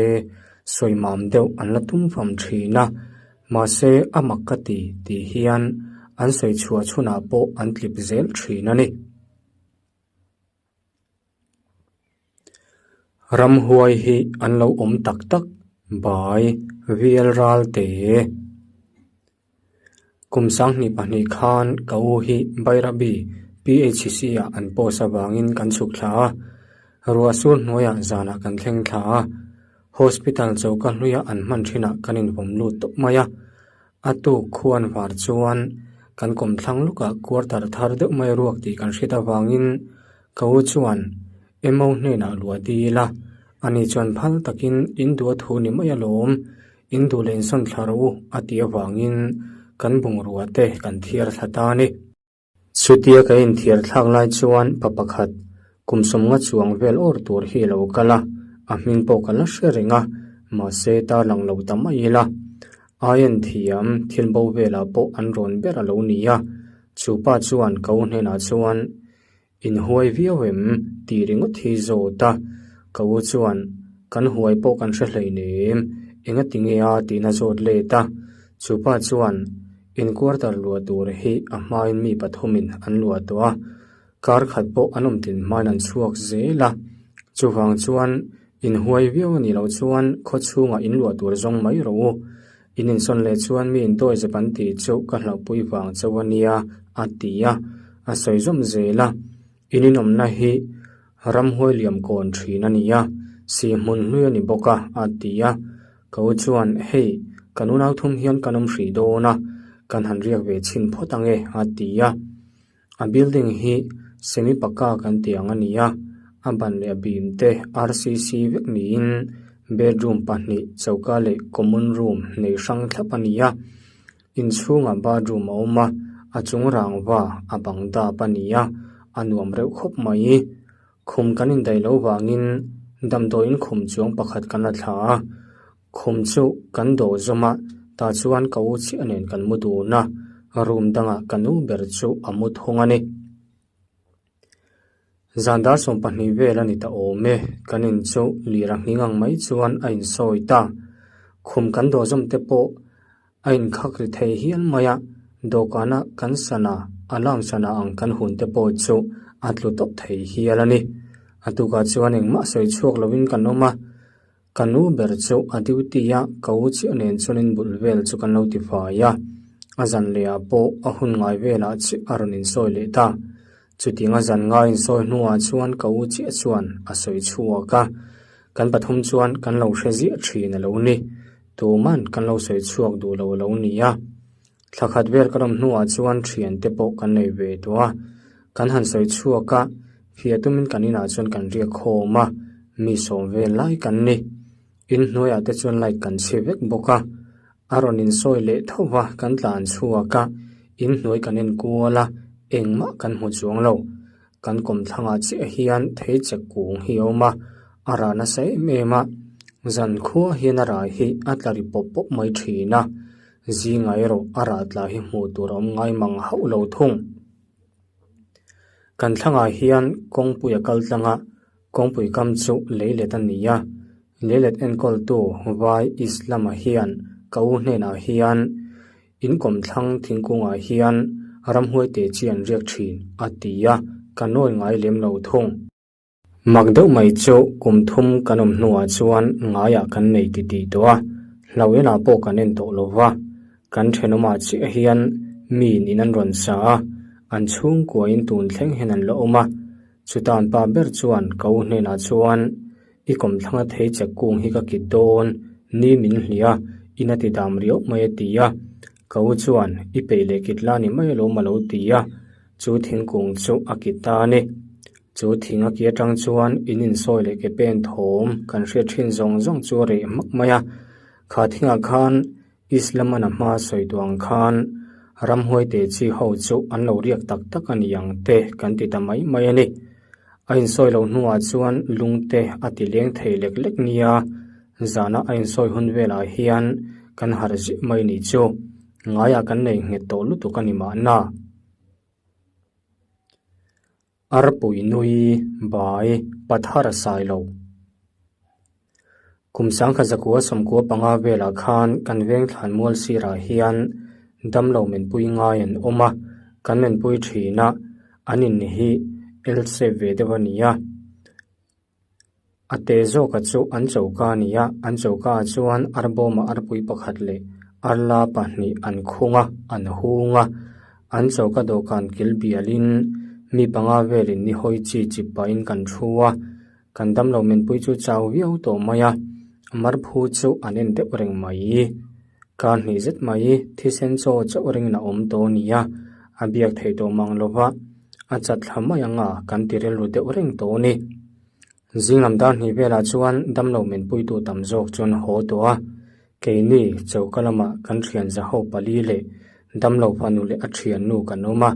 sawi mam deuh an la tum fam thin a, mahse a mak ka ti tih hian an sawi chhuah chhunah pawh an tlip zel thin a ni. Ramhuai hi an lo awm tak tak bai vial ral te. Kum 22 khan ka u hi Bairabi PHC ah an post avangin kan chhuk thla a, ruah sur hnuaiah zanah kan thleng thla a, hospital choka hluia an hman thinah kan invawm lut tawp mai a. A tuk khuan var chuan kan kawmthlang lukah quarter thar deuh mai ruak tih kan hriat avangin ka u chuan Emo hnenah luah dil a, ani chuan phal takin in duh a thu ni mai alawm, in duh leh insawn thla rawh u a tih avangin kan bungrua te kan thiar thla ta a ni. Chutia ka inthiar thlak lai chuan pa pakhat kum sawmnga chuang vel awr tur hi a lo kal a, a hming pawh ka la hre reng a, mahse tarlang lo ta mai ila. Aien thiam thil bo velah pawh an rawn ber a lo ni a, chu pa chuan ka u hnenah chuan, Inhuai viau em? tih ringawt hi zawt a, ka u chuan, Kan huai pawh kan hre hleinem, engati nge a? tiin a zawt let a. Chu pa chuan, In quarter luah tur hi a hmain mi pathumin an luah tawh a, kar khat pawh an awm tlin hmain an chhuak zel a. Chuvang chuan, inhuai viau a nih loh chuan khaw chhungah in luah tur zawng mai rawh u. In insawn leh chuan mi indawi zep an tih chu ka hlauhpui vang chauh a nia, a ti a, a sawi zawm zel a. In inawmna hi ramhuai liam kawn thin a ni a, si hmun hlui a ni bawk a, a ti a. Ka u chuan, Hei, kan unau thum hian kan awm hrih dawn a, kan han riak ve chhin phawt ang e, a ti a. A building hi semi pakka kan tih ang a ni a, a ban leh a bim te RCC vek niin bedroom pahnih choka leh common room nei hrang thlap a ni a, inchhungah bathroom a awm a, a chung rangva a bang dap a ni a, a nuam reuh khawp mai. Khum kan indaih loh vangin damdawiin khum chuang pakhat kan la thla a. Khum chu kan dawh zawm a, tah chuan ka u chiah nen kan mu dun a, room dangah ka nu ber chu a mu thung a ni. Zan dar 12 vel a ni ta awm e, kan in chu lir a nghing ang mai chuan a insawi ta. Khum kan dawh zawm te pawh a inkhak ri thei hial mai a, dawhkana kan sana alarm sana ang kan hun te pawh chu a tlu tawp thei hial a ni. A tukah chuan engmah sawi chhuak lovin kan awm a. Ka nu ber chu a duty a, ka u chiah nen chuanin bul vel chu kan lo ti fai a, a zan lehah pawh a hun ngai velah chiah a rawn insawi leh ta. Chutiang a zan ngai insawi hnuah chuan ka u chiah chuan a sawi chhuak a, kan pathum chuan kan lo hre ziah thin a lo ni. Tuman kan lo sawi chhuak duh lo a lo ni a. Thla khat vel ka rawm hnuah chuan thiante pawh kan nei ve tawh a, kan han sawi chhuak a, fiah tumin kan inah chuan kan riak khawm a, mi sawm vel lai kan ni. In hnuaiah te chuan light kan chhi vek bawk a, a rawn insawi leh tho va kan tlan chhuak a, in hnuai kan enkual a, engmah kan hmu chuang lo. Kan kawmthlangah chiah hian theichek kung hi a awm a, a rah nasa em em a, zan khua hian a rai hi a tla ri pawp pawp mai thin a. Zingah erawh a rah tla hi hmuh tur a awm ngai mang hauh lo thung. Kan thlangah hian kawngpui a kal tlang a, kawngpui kam chu leilet a ni a. Leilet enkawltu Vai Islam-a hian ka u hnenah hian in kawmthlang thingkungah hian ramhuai te chi an riak thin a ti a, ka nawi ngai lem lo thung. Mak deuh mai chu kum thum kan awm hnuah chuan ngaiah kan nei ti tih tawh a, hlo enah pawh kan en tawh lo va. Kan thenawmah chiah hian miin in an rawn sa a, an chhungkuain tun thleng hian an la awm a. Chutan pa ber chuan ka u hnenah chuan, I kawmthlanga thei chek kung hi ka kit dawn, ni min hliah a, in a ti dam riau mai a ti a. Ka u chuan, I peih leh kit la ni mai alawm a lo ti a, chu thingkung chu a kit ta a ni. Chu thing a ki atang chuan in insawi leh ke pen thawm kan hriat thin zawng zawng chu a reh hmak mai a. Kha thingah khan Islaman a hma sawi duh ang khan ramhuai te chi ho chu an lo riak tak tak a ni ang te kan ti ta mai mai a ni. A insawi loh hnuah chuan lung te a ti leng thei lek lek nia, zana a insawi hun velah hian kan harh zih mai ni chu ngaiah kan nei nghet tawh lutuk a ni mahna. Arpui nui bai pathar sai lo. Kum sangkha zakua sawmkua panga velah khan kan veng thlan mual sirah hian damlo menpui ngai an awm a, kan menpui thin a, an in hi L-shape ve deuh a ni a. A te zawka chu an choka a ni a, an choka ah chuan arbawma arpui pakhat leh arla pahnih an khung a, an hung a. An choka dawhkan kil bialin mi panga velin ni hawi chi chip pahin kan thu a, kan damlo menpui chu chau viau tawh mai a, marphu chu an en deuh reng mai. Kar hnih zet mai thisen chaw chauh ringin a awm tawh a ni a, a biak theih tawh mang lova a chat thla mai ang a kan ti rilru deuh reng tawh a ni. Zing lam dar hnih velah chuan damlo menpuitu tam zawk chuan haw tawh a, keini choka lamah kan thian za ho pali leh damlo fanu leh a thiannu kan awm a,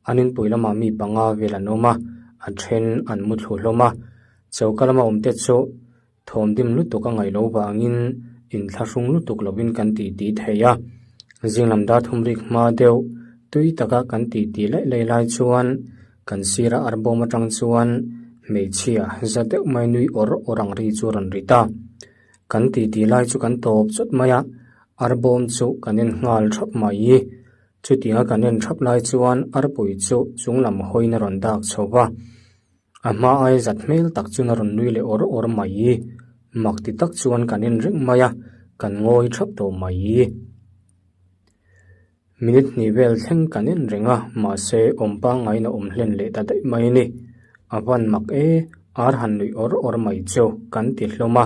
an inpui lamah mi panga vel an awm a, a then an mu thlu hlawm a, choka lama awmte chu Thawm dim lutuk a ngaih loh vangin inthlahrung lutuk lovin kan titi thei a. Zinglam dar thum rik hma deuh tui taka kan titi laih laih lai chuan kan sira arbawm atang chuan hmeichhia za deuh mai nui awr awr ang ri chu a rawn ri ta. Kan titi lai chu kan tawp chawt mai a, arbawm chu kan en nghal thap mai. Chutianga kan en thap lai chuan arpui chu chunglam hawiin a rawn dak chho va. A hma ai zat hmel tak chuan a rawn nui leh awr awr mai. Mak ti tak chuan kan en reng mai a, kan ngawi thap tawh mai. Minute hnih vel thleng kan en reng a, mahse awm pangngain a awm hlen leh ta daih mai a ni. A van mak e, ar han nuih awr awr mai chu kan ti hlawm a,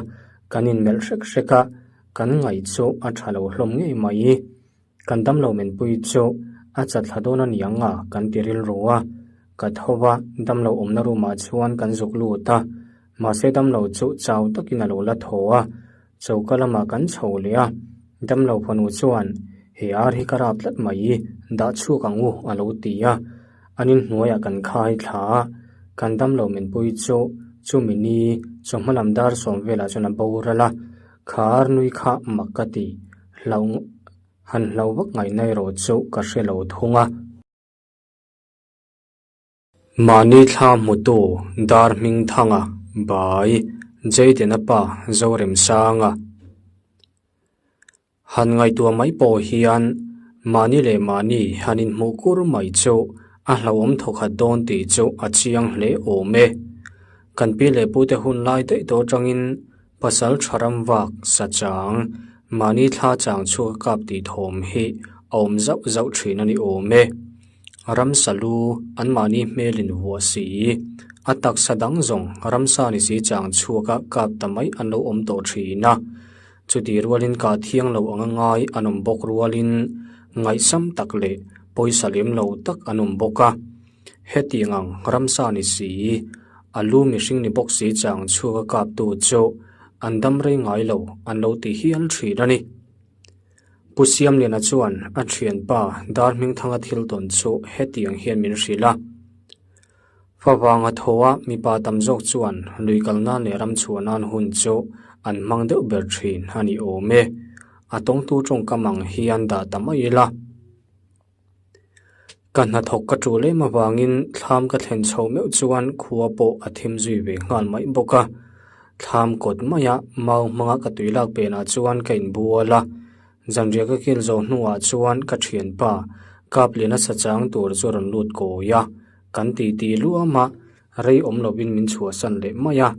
kan inmelh hrek hrek a, kan ngaih chu a tha lo hlawm ngei mai. Kan damlo menpui chu a chat thla dawn a ni ang a kan ti rilru a, ka tho va, damlo awmna room ah chuan kan zuk lut a, mahse damlo chu chau takin a lo la thaw a, choka lamah kan chho leh a, damlo fanu chuan he ar hi ka rap tlat mai, dah chhuak ang u a lo ti a, an inhnuaiah kan khai thla a, kan damlo menpui chu chumi ni chawhma lam dar sawm velah chuan a boral a, kha ar nui kha mak ka ti. Hlauh han hlauh vak ngaihna erawh chu ka hre lo thung a. Mahni thla hmutu dar hming thanga bai Jayden-a pa Zoremsanga han ngaihtuah mai pawh hian mahni leh mahni han inhmuh kur mai chu a hlauhawm thawkhat dawn tih chu a chiang hle awm e. Kan pi leh pute hun lai daih tawh atangin Pasal tha ram vak sa chang, mahni thla chang chhuak a kap tih thawm hi a awm zauh zauh thin a ni awm e. Ramsa lu anmahni hmelin vuah si, a taksa dang zawng ramsa ni si chang chhuak a kap ta mai an lo awm tawh thin a. Chutih rualin kah thiang lo anga ngai an awm bawk rualin ngaihsam tak leh pawisa lem lo tak an awm bawk a. Hetiang ang ramsa ni si, a lu mihring ni bawk si chang chhuak a kaptu chu an dam rei ngai lo an lo ti hial thin a ni. Pu Siamliana chuan a thianpa Darhmingthanga thil tawn chu hetiang hian min hrilh a. Favanga tho a mipa tam zawk chuan lui kal nan leh ram chhuah nan hun chu an hmang deuh ber thin a ni awm e. A tawngtu tawngkam ang hian dah ta mai ila. Ka hnathawk ka tul em avangin thlam ka thlen chho meuh chuan khua pawh a thim zui ve nghal mai bawk a. Thlam kawt maia mau hmanga ka tui lak penah chuan ka inbual a. Zanriah ka kil zawh hnuah chuan ka thianpa Kapliana sa chang tur chu a rawn lut kawi a. Kan titi luam a, rei awm lovin min chhuahsan leh mai a.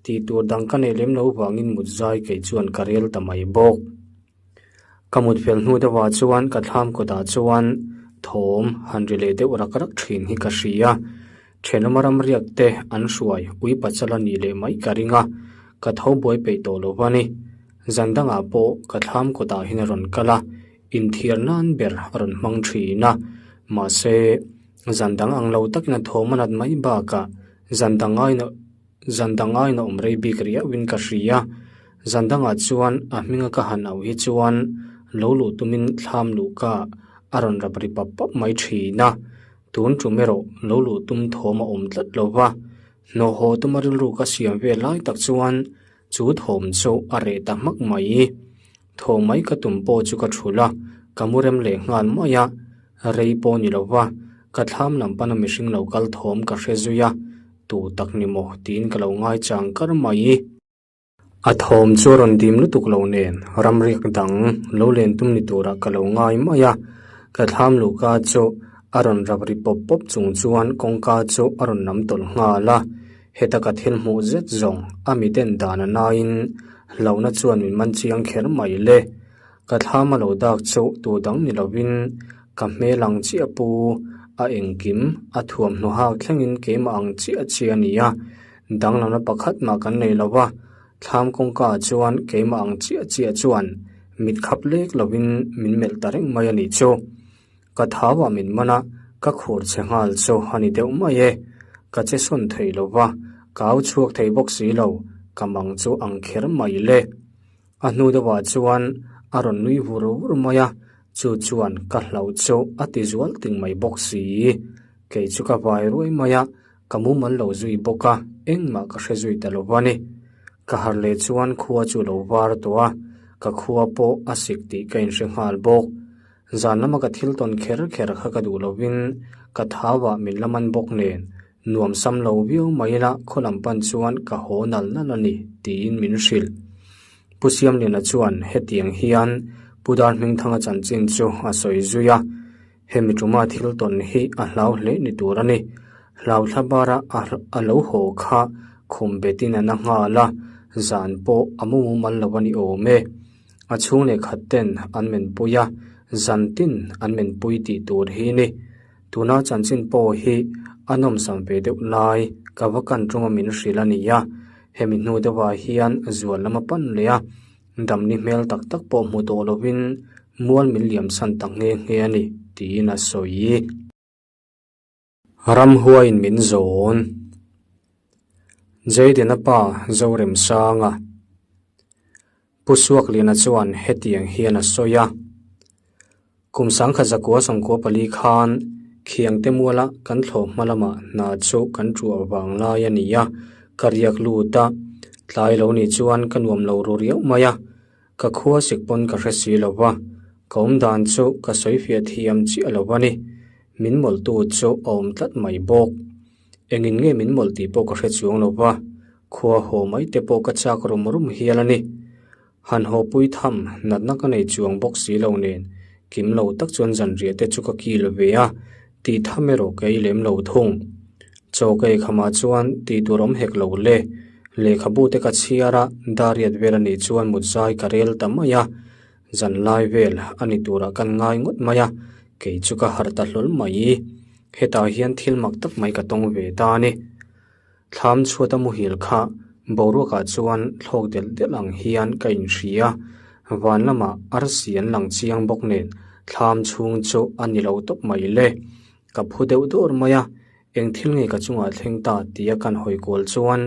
Tih tur dang ka neih lem lo vangin mut zai kei chuan ka rel ta mai bawk. Ka mut fel hnu deuhah chuan ka thlam kawtah chuan thawm han ri leh deuh rak rak thin hi ka hria. Thenawma ram riak te an hruai ui pachal a nih leh mai ka ring a, ka tho buai peih tawh lo va ni. Zan dangah pawh ka thlam kawtah hian a rawn kal a, inthiar nan ber a rawn hmang thin a. Mahse, zan dang ang lo takin a thawm a nat mai bakah. Zan dang aiin zan dang aiin a awm rei bik riauhin ka hria. Zan dangah chuan a hminga ka han auh hi chuan lo luh tumin thlam luh ka a rawn rap ri pap pap mai thin a. Tun tum erawh lo luh tum thawm a awm tlat lo va. Hnawh haw tuma rilru ka siam ve lai tak chuan chu thawm chu a reh ta hmak mai. Thaw mai ka tum pawh chu ka thulh a, ka mu rem leh nghal mai a, rei pawh ni lo va, ka thlam lam pana mihring lo kal thawm ka hre zui a, tu tak ni maw tiin ka lo ngai chang kar mai. A thawm chu a rawn dim lutuk lo nen ramriak dang lo len tum ni turah ka lo ngai mai a, ka thlam luhka chu a rawn rap ri pawp pawp chung chuan kawngka chu a rawn nam tawlh nghal a. Heta ka thil hmuh zet zawng a mi den dan a naiin hlauhna chuan min man chiang kher mai le. Ka thlam a lo dak chu tu dang ni lovin ka hmel ang chiah pu a engkim a thuamhnaw hak thlengin keimah ang chiah chiah a ni a, danglamna pakhat mah kan nei lo va, thlam kawngka ah chuan keimah ang chiah chiah chuan mit khap lek lovin min melh ta reng mai a nih chu. Ka thau ah min man a, ka khur che nghal chu a ni deuh mai e. Ka che sawn thei lo va, ka au chhuak thei bawk si lo, ka mang chu ang kher mai le. A hnu deuh ah chuan a rawn nui vur vur mai a, chu chuan ka hlauh chu a ti zual ting mai bawk si. Kei chu ka vai ruai mai a, ka mumal lo zui bawk a, engmah ka hre zui ta lo va ni. Ka harh leh chuan khua chu lo var tawh a, ka khua pawh a sik tih ka inhre nghal bawk. Zan lama ka thil tawn kher kher kha ka duh lovin ka thau ah min la man bawk nen nuam sam lo viau mai ila khaw lam pan chuan ka haw nal nal a ni tiin min hrilh. Pu Siamliana chuan hetiang hian Pu Darhmingthanga chanchin chu a sawi zui a, hemi tuma thil tawn hi a hlau hle ni tur a ni. Hlauthla bara a lo haw kha khum betin a na nghal a, zan pawh a mu mumal lo a ni awm e. A chhung leh khat ten an men pui a, zan tin an men pui tih tur hi ni. Tuna chanchin pawh hi a nawmsam ve deuh lai ka va kan tawnga min hrilh a ni a, hemi hnu deuhah hian zual lam a pan leh a, damni hmel tak tak pawh hmu tawh lovin mual min liamsan ta nghe nghe a ni tiin a sawi. Ramhuaiin min zawn. Jayden-a pa Zoremsanga Pu Suakliana chuan hetiang hian a sawi a, Kum sangkhat zakua sawmkua pali khan Khiangte muala kan thlawh hma lamah hna chu kan ṭuah vang lai a ni a, ka riak lut a, tlai lo nih chuan ka nuam lo ru riau mai a, ka khua sik pawn ka hre si lo va, ka awm dan chu ka sawi fiah thiam chiah lo a ni. Min mawlhtu chu a awm tlat mai bawk. Engin nge min mawlh tih pawh ka hre chuang lo va, khua haw mai te pawh ka chak rum rum hial a ni. Han haw pui tham natna ka nei chuang bawk si lo nen, kim lo tak chuan zanriah te chu ka kil ve a, tih tham erawh ka ei lem lo thung. Chaw ka ei khamah chuan tih tur awm hek lo le. Lehkhabu te ka chhiar a, dariat vel a nih chuan mut zai ka rel ta mai a. Zan lai vel a ni turah kan ngai ngawt mai a, kei chu ka harh ta hlawl mai. Hetah hian thil mak tak mai ka tawng ve ta a ni. Thlam chhuata muhil kha boruakah chuan thlawk delh delh ang hian ka inhria. Van lamah arsi an lang chiang bawk nen thlam chhung chu a ni lo tawp mai le. Ka phu deuh dawr mai a, eng thil nge ka chungah thleng ta tia kan hawi kual chuan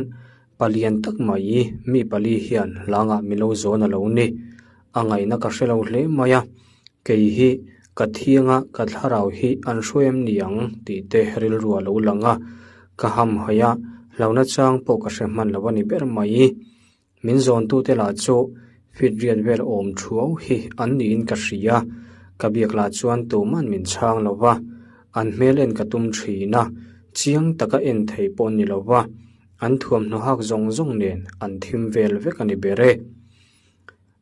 Palian tak mai mi pali hian hlangah milo zawn a lo ni. A ngaihna ka hre lo hle mai a, kei hi ka thianga ka thlarau hi an hruai em ni ang tih te rilru a lo lang a, ka hamhaih a, hlauhna chang pawh ka hre hman lo a ni ber mai. Min zawntute lah chu fit riat vel awm thuau hi an niin ka hria, ka biak lah chuan tuman min chhang lo va, an hmel en ka tum thin a, chiang taka en thei pawh ni lo va. An thuamhnaw hak zawng zawng nen an thim vel vek a ni ber e.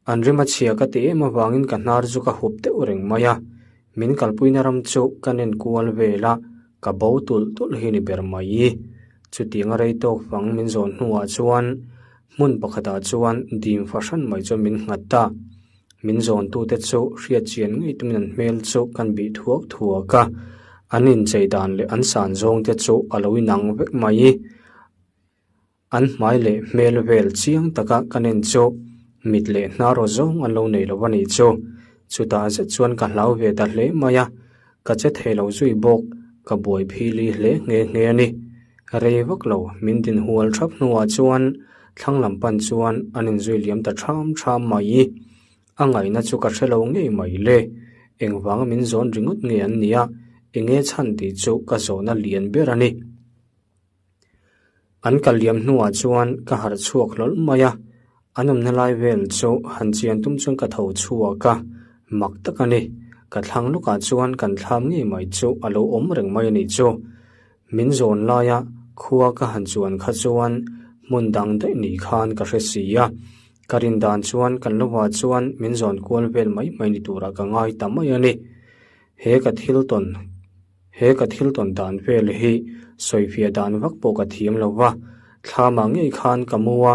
An rem a chhia ka ti em avangin ka hnar chu ka hup deuh reng mai a, min kalpuina ram chu ka nen kual vel a, ka bo tulh tulh hi ni ber mai. Chutiang a rei tawk fang min zawn hnuah chuan hmun pakhatah chuan dim fahran mai chuan min nghat ta. Min zawntute chu hriatchian ngei tumin an hmel chu kan bih thuak thuak a, an inchei dan leh an san zawngte chu a lo inang vek mai. An hmai leh hmel vel chiang taka kan en chu mit leh hnar aw zawng an lo nei lo a nih chu. Chutah zet chuan ka hlau ve ta hle mai a, ka che thei lo zui bawk, ka buai phili hle nghe nghe a ni. Rei vak lo min din hual thap hnuah chuan thlang lam pan chuan an inzui liam ta ṭham ṭham mai. A ngaihna chu ka hre lo ngei mai le. Engvanga min zawn ringawt nge an nia, enge chhan tih chu ka zawhna lian ber a ni. An kal liam hnuah chuan ka harh chhuak hlawlh mai a, an awmna lai vel chu han chian tum chuan ka tho chhuak a, mak tak a ni. Ka thlang lawkah chuan kan thlam ngei mai chu a lo awm reng mai a nih chu. Min zawn laia khua ka han chuan kha chuan hmun dang daih ni khan ka hre si a, ka rin dan chuan kan lovah chuan min zawn kual vel mai mai ni turah ka ngai ta mai a ni. He ka thil tawn He ka thil tawn dan vel hi sawifiah dan vak pawh ka thiam lo va, thlamah ngei khan ka mu a,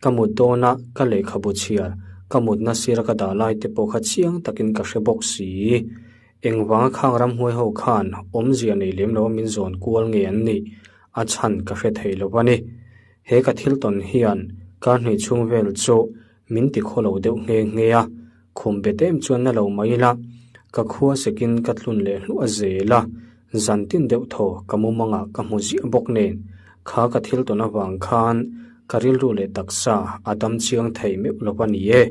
ka mut dawna ka lehkhabu chhiar ka mutna sira ka dah lai te pawh kha chiang takin ka hre bawk si. Engvanga khang ramhuai ho khan awmzia nei lem lo a min zawn kual nge an nih a chhan ka hre thei lo a ni. He ka thil tawn hian kar hnih chhung vel chu min ti khaw lo deuh nghe nghe a, khum bet em chuan na lo mai ila, ka khua sekin ka tlun leh hluah a zel a, zan tin deuh thaw ka mumangah ka hmu ziah bawk nen, kha ka thil tawn avang khan ka rilru leh taksa a dam chiang thei meuh lo a ni e.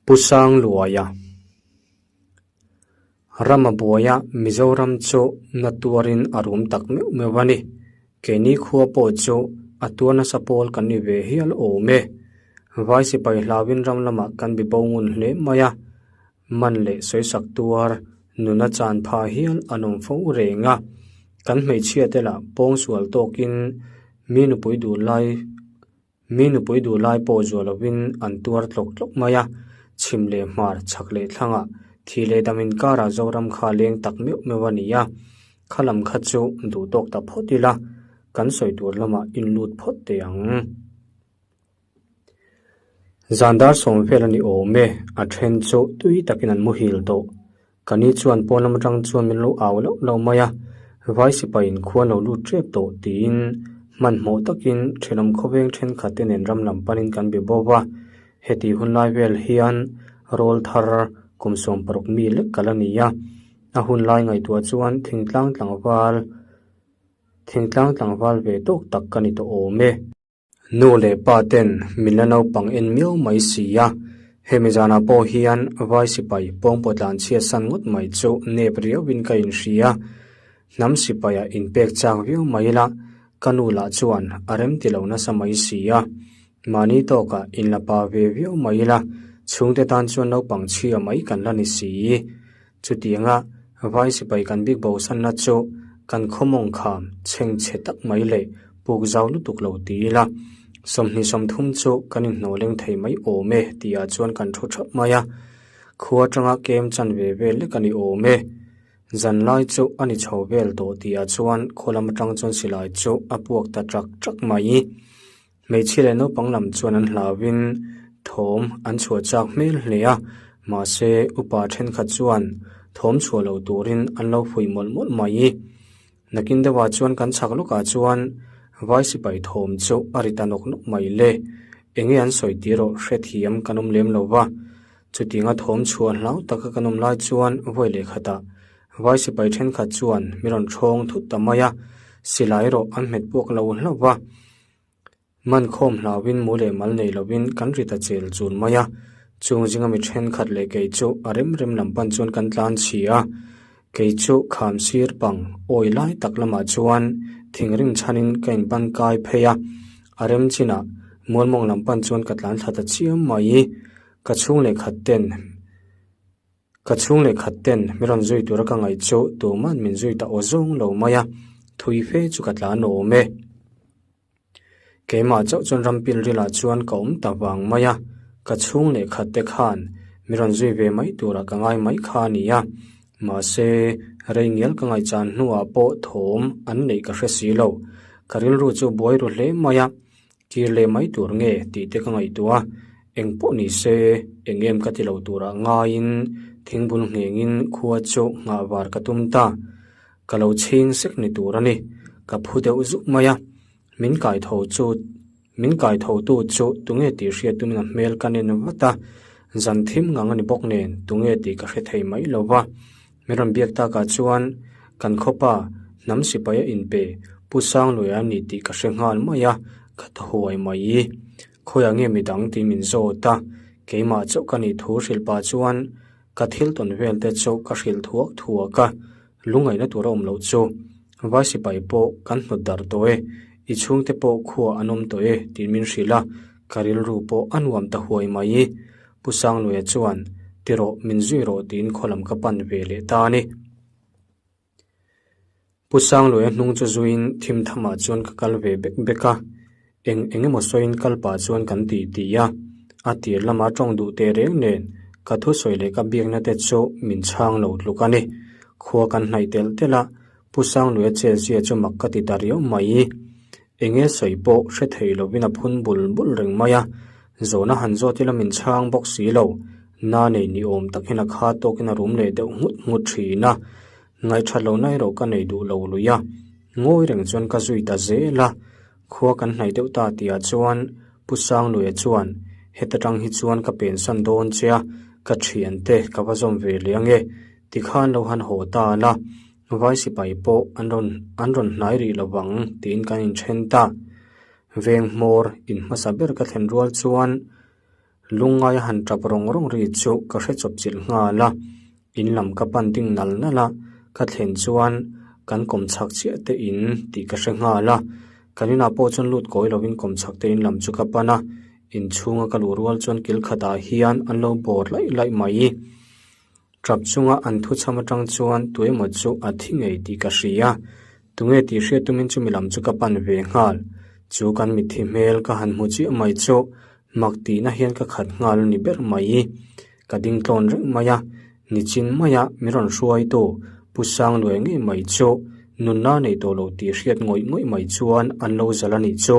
Pu Sangluaia. Rama buaia Mizoram chu na tuarin a rum tak meuh meuh a ni. Keini khua pawh chu a tuar nasa pawl kan ni ve hial awm e. Vai sipai hlauin ram lamah kan bi bo ngun hle mai a, man leh sawisak tuar nuna chan pha hial an awm fo reng a. Kan hmeichhia te lah pawngsual tawkin mi nupui duh lai Mi nupui duh lai pawh zuah lovin an tuar tlawk tlawk mai a, chhim leh hmar, chhak leh thlangah, thih leh dam inkarah Zoram kha leng tak meuh meuh a ni a, kha lam kha chu duh tawk ta phawt ila, kan sawi tur lamah in lut phawt teh ang. Zan dar sawm vel a ni awm e, a then chu tui takin an muhil tawh. Ka ni chuan pawn lam atang chuan min lo au loh loh mai a, vai sipaiin khua lo lut tep tawh tiin hmanhmawh takin thenawm khawveng thenkhat te nen ram lam panin kan be bawk a. Heti hun lai vel hian rawl thar kum 16 mi lek kal a ni a, a hun lai ngaihtuah chuan thingtlang tlangval thingtlang tlangval ve tawk tak ka ni tawh awm e. Nu leh pa ten min la naupang en miau mai si a, hemi zanah pawh hian vai sipai pawngpaw tlan chhiat san ngawt mai chu nep riauin ka inhria. Hnam sipaiah inpek chak viau mai ila, ka nu lah chuan a rem ti lo nasa mai si a. Mahni tawkah inla pa ve viau mai ila, chhungte tan chuan naupang chhia mai kan la ni si. Chutianga vai sipai kan bik bosanna chu kan khawmawng kham chheng chhe tak mai leh puk zau lutuk lo ti ila, 23 chu kan inhnawh leng thei mai awm e tihah chuan kan thu thap mai a, khua atanga kem chan ve vel lek a ni awm e. Zanlai chu a ni chho vel tawh tihah chuan khaw lam atang chuan silai chu a puak ta ṭak ṭak mai. Hmeichhia leh naupang lam chuan an hlauhin thawm an chhuah chak hmel hle a, mahse upa thenkhat chuan thawm chhuah loh turin an lo fuih mawlh mawlh mai. Nakin deuhah chuan kan chhak lawkah chuan vai sipai thawm chu a ri ta nawk nawk mai le. Enge an sawi tir erawh hrethiam kan awm lem lo va, chutianga thawm chhuah hlau taka kan awm lai chuan vawi leh khatah vai sipai thenkhat chuan mi rawn thawng thut ta mai a, silai erawh an hmet puak lo hlauh va. Man khawm hlauhin mu leh mal nei lovin kan ri ta chel chul mai a, chung zinga mi thenkhat leh kei chu a rem rem lam pan chuan kan tlan chhi a, kei chu kham sir pang awi lai tak lamah chuan thingrim chhanin ka inpan kai phei a, a rem chinah mualmawng lam pan chuan ka tlan thla ta chiam mai, ka chhung leh khat ten. Ka chhung leh khat ten mi rawn zui tura ka ngaih chu tuman min zui ta aw zawng lo mai a, thui fe chu ka tlan awm e. Keimah chauh chuan rampil rilah chuan ka awm ta vang mai a, ka chhung leh khat te khan mi rawn zui ve mai tura ka ngai mai kha a ni a, mahse rei ngial ka ngaihchan hnuah pawh thawm an neih ka hre si lo, ka rilru chu buai ru hle mai a. Kir leh mai tur nge tih te ka ngaihtuah a, eng pawh ni se eng em ka ti lo turah ngaiin thingbul nghengin khua chu nghah var ka tum ta. Ka lo chhing sek ni tur a ni, ka phu deuh zuk mai a, min kai tho chu min kai tho tu chu tunge tih hriat tumin a hmel ka nen vat a, zan thim ngang a ni bawk nen tunge tih ka hre thei mai lo va, min rawn biak takah chuan. Kan khawpa hnam sipai a inpe Pu Sangluaia a ni tih ka hre nghal mai a, ka thaw huai mai. Khawiah nge midang tih min zawt a, keimah chauh ka nih thu hrilh pah chuan ka thil tawn vel te chu ka hrilh thuak thuak a, lungaihna tur a awm loh chu. Vai sipai pawh kan hnawt darh tawh e, i chhungte pawh khua an awm tawh e tih min hrilh a, ka rilru pawh a nuam ta huai mai. Pu Sangluaia chuan, Ti rawh, min zui rawh tiin khaw lam ka pan ve leh ta a ni. Pu Sangluaia hnung chu zuiin thim thamah chuan ka kal ve bek bek a, eng eng emaw sawiin kal pah chuan kan ti ti a, a tir lama tawng duh teh reng nen ka thusawi leh ka biakna te chu min chhang lo tluk a ni. Khua kan hnaih telh telh a, Pu Sangluaia chelzia chu mak ka ti ta riau mai. Enge sawi pawh hre thei lovin a phun bul bul reng mai a, zawhna han zawt ila min chhang bawk si lo, na nei ni awm takin a kha tawkin a rum leh deuh nghut nghut thin a, ngaihthat lohna erawh ka nei duh lo lui a, ngawi reng chuan ka zui ta zel a, khua kan hnaih deuh ta tihah chuan Pu Sangluia chuan heta tang hi chuan ka pensan dawn che a, ka thiante ka va zawm ve leh ange, tikhan lo han haw ta la. Vai sipai pawh an rawn an rawn hnai rih lo vang tiin kan inthen ta. Veng hmawr in hmasa ber ka thlen rual chuan lungngai a han tap rawng rawng ri chu ka hre chawp chilh nghal a, in lam ka pan ding nal nal a, ka thlen chuan kan kawm chhak chiah te in tih ka hre nghal a, kan inah pawh chuan lut kawi lovin kawm chhak te in lam chu ka pan a, inchhunga ka luh rual chuan kil khatah hian an lo bawr laih laih mai. Tap chunga an thuchham atang chuan tuemaw chu a thi ngei tih ka hria. Tunge tih hriat tumin chumi lam chu ka pan ve nghal. Chu kan mitthi hmel ka han hmu chiah mai chu mak tihna hian ka khat nghal a ni ber mai. Ka ding tlawn reng mai a, nichin maia min rawn hruaitu Pu Sangluai ngei mai chu nunna nei tawh lo tih hriat ngawih ngawih mai chuan an lo zal a nih chu.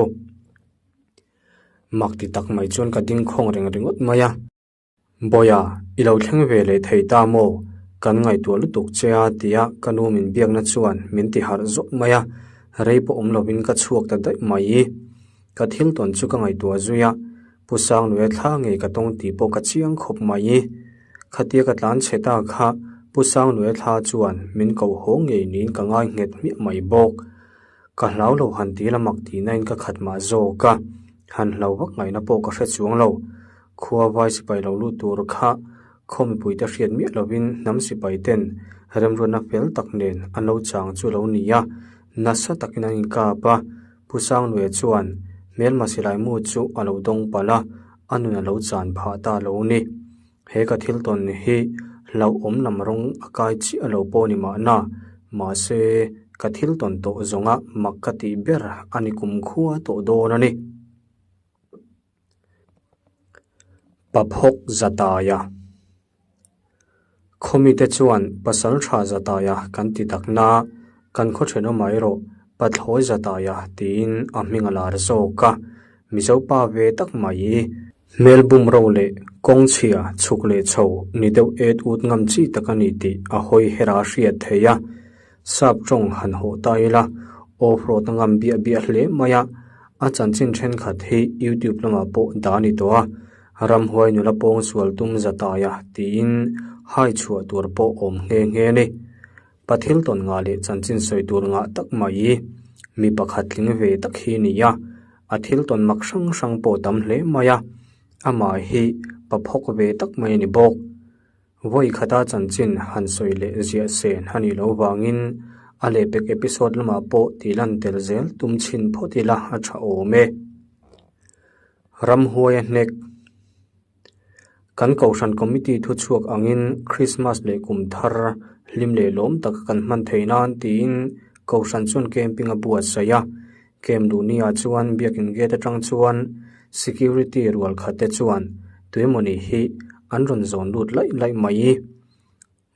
Mak ti tak mai chuan ka ding khawng reng ringawt mai a. Bawia, i lo thleng ve leh thei ta maw? Kan ngaihtuah lutuk che a tia ka nu min biakna chuan min ti harh zawk mai a, rei pawh awm lovin ka chhuak ta daih mai. Ka thil tawn chu ka ngaihtuah zui a, Pu Sangluia thla ngei ka tawng tih pawh ka chiang khawp mai. Khatia ka tlan chhe ta kha Pu Sangluia thla chuan min koh haw ngei niin ka ngai nghet hmiah mai bawk. Ka hlau lo han ti la mak tihna in ka khat mah zawk a, han hlau vak ngaihna pawh ka hre chuang lo. Khua vai sipai lo lut tur kha khaw mipuite hriat miah lovin hnam sipai ten remruatna fel tak nen an lo chang chu lo ni a, nasa takin an inkap a. Pu Sangluia chuan hmelma silai mu chu a lo dawng palh a, a nun a lo chan phah ta lo ni. He ka thil tawn hi hlauhawm lam rawng a kai chiah lo pawh ni mahna, mahse ka thil tawn tawh zawnga mak ka tih ber a ni kumkhua tawh dawn a ni. Paphawk Zataia Khawmite chuan pasal tha Zataia kan ti takna, kan khaw thenawmah erawh Pathlawi Zataia tiin a hming a lar zawk a, Mizo pa ve tak mai. Hmel bum ro leh kawng chhia chhuk leh chho ni deuh et ut ngam chi tak a ni tih a hawi her a hriat theih a. Sap tawng han hawh ta ila, off road a ngam biah biah hle mai a, a chanchin thenkhat hi YouTube lamah pawh dah a ni tawh a, ramhuai nula pawng sual tum zataia tiin hai chhuah tur pawh awm nghe nghe a ni. Pathil tawn ngah leh chanchin sawi tur ngah tak mai mi pakhat tling ve tak hi a ni a, a thil tawn mak hrang hrang pawh tam hle mai a, amah hi pa phawk ve tak mai a ni bawk. Vawi khata chanchin han sawi leh ziah sen a nih loh vangin a lehpek episode lamah pawh tih lan tel zel tum chhin phawt ila a tha awm e. Ramhuaia hnek. Kan Kohhran Committee thuchhuak angin Krismas leh kum thar hlim leh lawm taka kan hman theih nan tiin Kohhran chuan camping a buatsaih a. Camp duhniah chuan Biakin gate atang chuan security rual khat te chuan tuemawni hi an rawn zawn lut laih laih mai.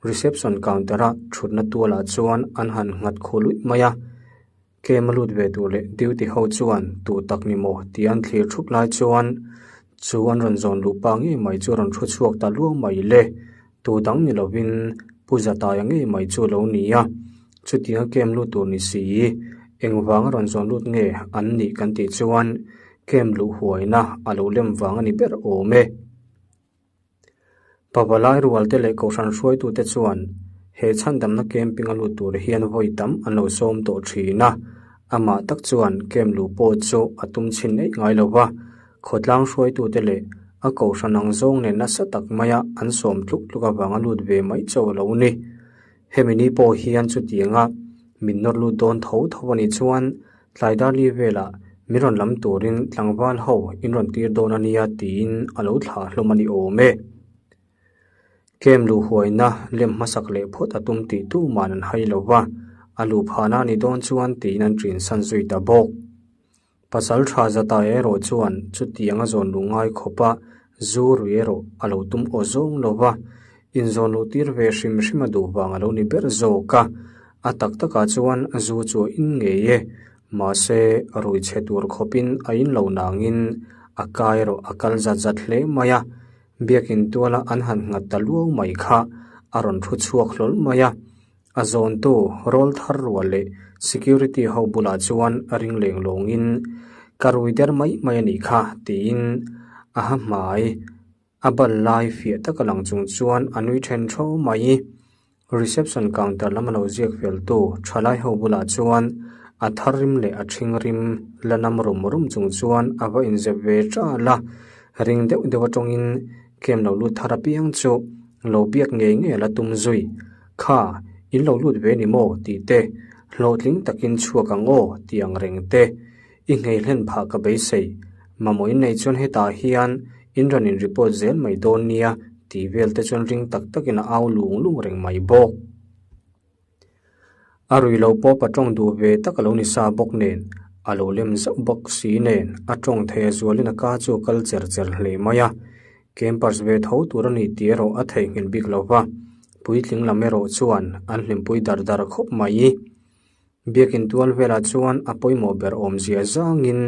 Reception counter-a thutna tualah chuan an han nghat khu luih mai a, tlem a lut ve tur leh duty ho chuan tu tak ni maw tih an thlir thup lai chuan chu an rawn zawn luh pa ngei mai chu a rawn thu chhuak ta luau mai le, tu dang ni lovin Pu Zataia ngei mai chu a lo ni a, chutianga kem lut tur ni si engvanga rawn zawn lut nge an nih kan tih chuan kem luh huaina a lo lem vang a ni ber awm e. Pavalai rualte leh kohhran hruaitute chuan He chhandamna camping a lut tur hian vawi tam an lo sawm tawh thin a, amah tak chuan camp luh pawh chu a tum chhin eih ngai lo va, khawtlang hruaitute leh a kohhran ang zawng nen nasa tak maia an sawm tluk tluk avanga lut ve mai chauh a lo ni. Hemi ni pawh hian chutianga min nawr lut dawn tho tho a nih chuan tlai darli velah min rawn lam turin tlangval ho in rawn tir dawn a nia tiin a lo thlah hlawm a ni awm e. Camp luh huaina lem hmasak leh phawt a tum tih tuman an hai lo va, a luh phahna a ni dawn chuan tiin an ṭin san zui ta bawk. Pasal tha zata erawh chuan chutiang a zawn luh ngai khawpa zu rui erawh a lo tum aw zawng lo va, inzawn luh tir ve hrim hrim a duh vang a lo ni ber zawk a, a tak takah chuan zu chu a in ngei e, mahse rui chhe tur khawpin a in lo nangin a ka erawh a kal zat zat hle mai a, Biakin tuala an han nghat ta luau mai kha a rawn thu chhuak hlawl mai a. A zawntu rawl thar rual leh security ho bulah chuan a ring leng lawngin ka rui der mai mai a nih kha tiin a ha hmai a bal lai fiah taka lang chung chuan a nui then tho mai. Reception counter lama lo ziak feltu thalai ho bulah chuan a thar rim leh a thing rim la nam rum rum chung chuan a va inzep ve ṭal a, ring deuh deuh atangin camp lo lut thar apiang chu lo biak ngei ngei a la tum zui. Kha, in lo lut ve ni maw? tih te, hlawhtling takin chhuak ang aw tih ang reng te i nghei hlen phah ka beisei. Mamawh in nei chuan hetah hian in rawn in report zel mai dawn nia tih vel te chuan ring tak takin a au lung lung reng mai bawk. A rui lo pawh pa tawng duh ve tak a lo ni sa bawk nen, a lo lem zauh bawk si nen a tawng thei a zualin a ka chu a kal cher cher hle mai a. Campers ve tho tur a ni tih erawh a theihnghilh bik lo va, puitling lam erawh chuan an hlimpui dar dar khawp mai. Biakin tual velah chuan a pawimawh ber awmzia zangin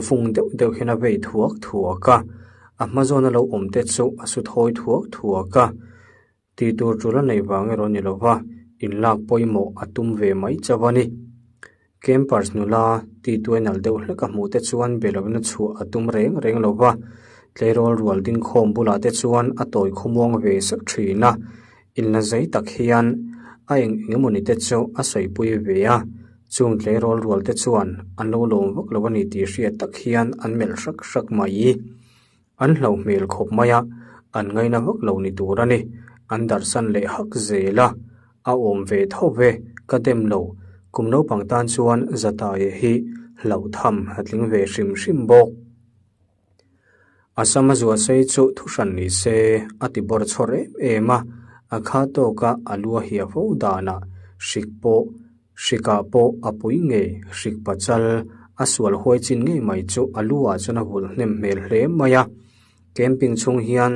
vung deuh deuh hian a vei thuak thuak a, a hma zawna lo awm te chu a su thawi thuak thuak a. Tih tur tul a neih vang erawh ni lova inlak pawimawh a tum ve mai chauh a ni. Campers nula tihtuai nalh deuh hlek a hmuh te chuan be lovin a chhuah a tum reng reng lova, tleirawl rual dingkhawm bulah te chuan a tawi khawmuang ve sak thin a. Inla zei tak hian a eng eng emawni te chu a sawipui ve a, chung tleirawl rual te chuan an lo lawm vak lo a ni tih hriat tak hian an melh hrak hrak mai. An hlauh hmel khawp mai a, an ngaina vak lo ni tur a ni. An darhsan leh hak zel a, a awm ve tho ve, ka dem lo. Kum naupang tan chuan Zataia hi hlauh tham a tling ve hrim hrim bawk. A sama zuah sei chu thu hran ni se a ti bawr chhawr em em a, a kha tawka a lu a hia fo danah hrik pawh hrikah pawh a pui ngei hrik pachal a sual huai chin ngei mai chu a lu ah chuan a vulh hnem hmel hle mai a, camping chhung hian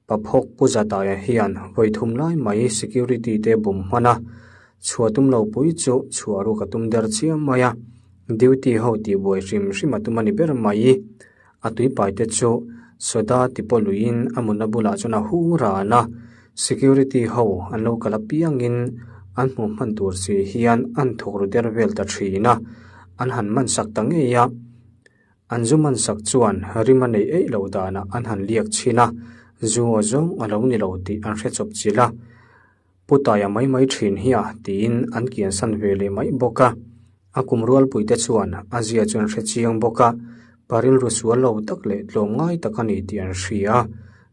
Paphawk Pu Zataia hian vawi thum lai mai security te bum hman a, chhuah tum lo pui chu chhuah ruk a tum der chiam mai a, duty ho tihbuai hrim hrim a tum a ni ber mai. A tuipai te chu soda ti pawh luiin a mutna bulah chuan a hung ran a, security ho an lo kal apiangin an hmuh hman tur si hian an thawk ru der vel ta thin a, an han man sak ta ngei a. An zu man sak chuan rim a neih eih loh danah an han liak chhin a, zu aw zawng a lo ni lo tih an hre chawp chilh a. Pu Taia mai mai thin hi a tiin an kiansan ve leh mai bawk a. A kum rualpuite chuan a zia chu an hre chiang bawk a, pa rilru sual lo tak leh tlawmngai tak a ni tih an hria.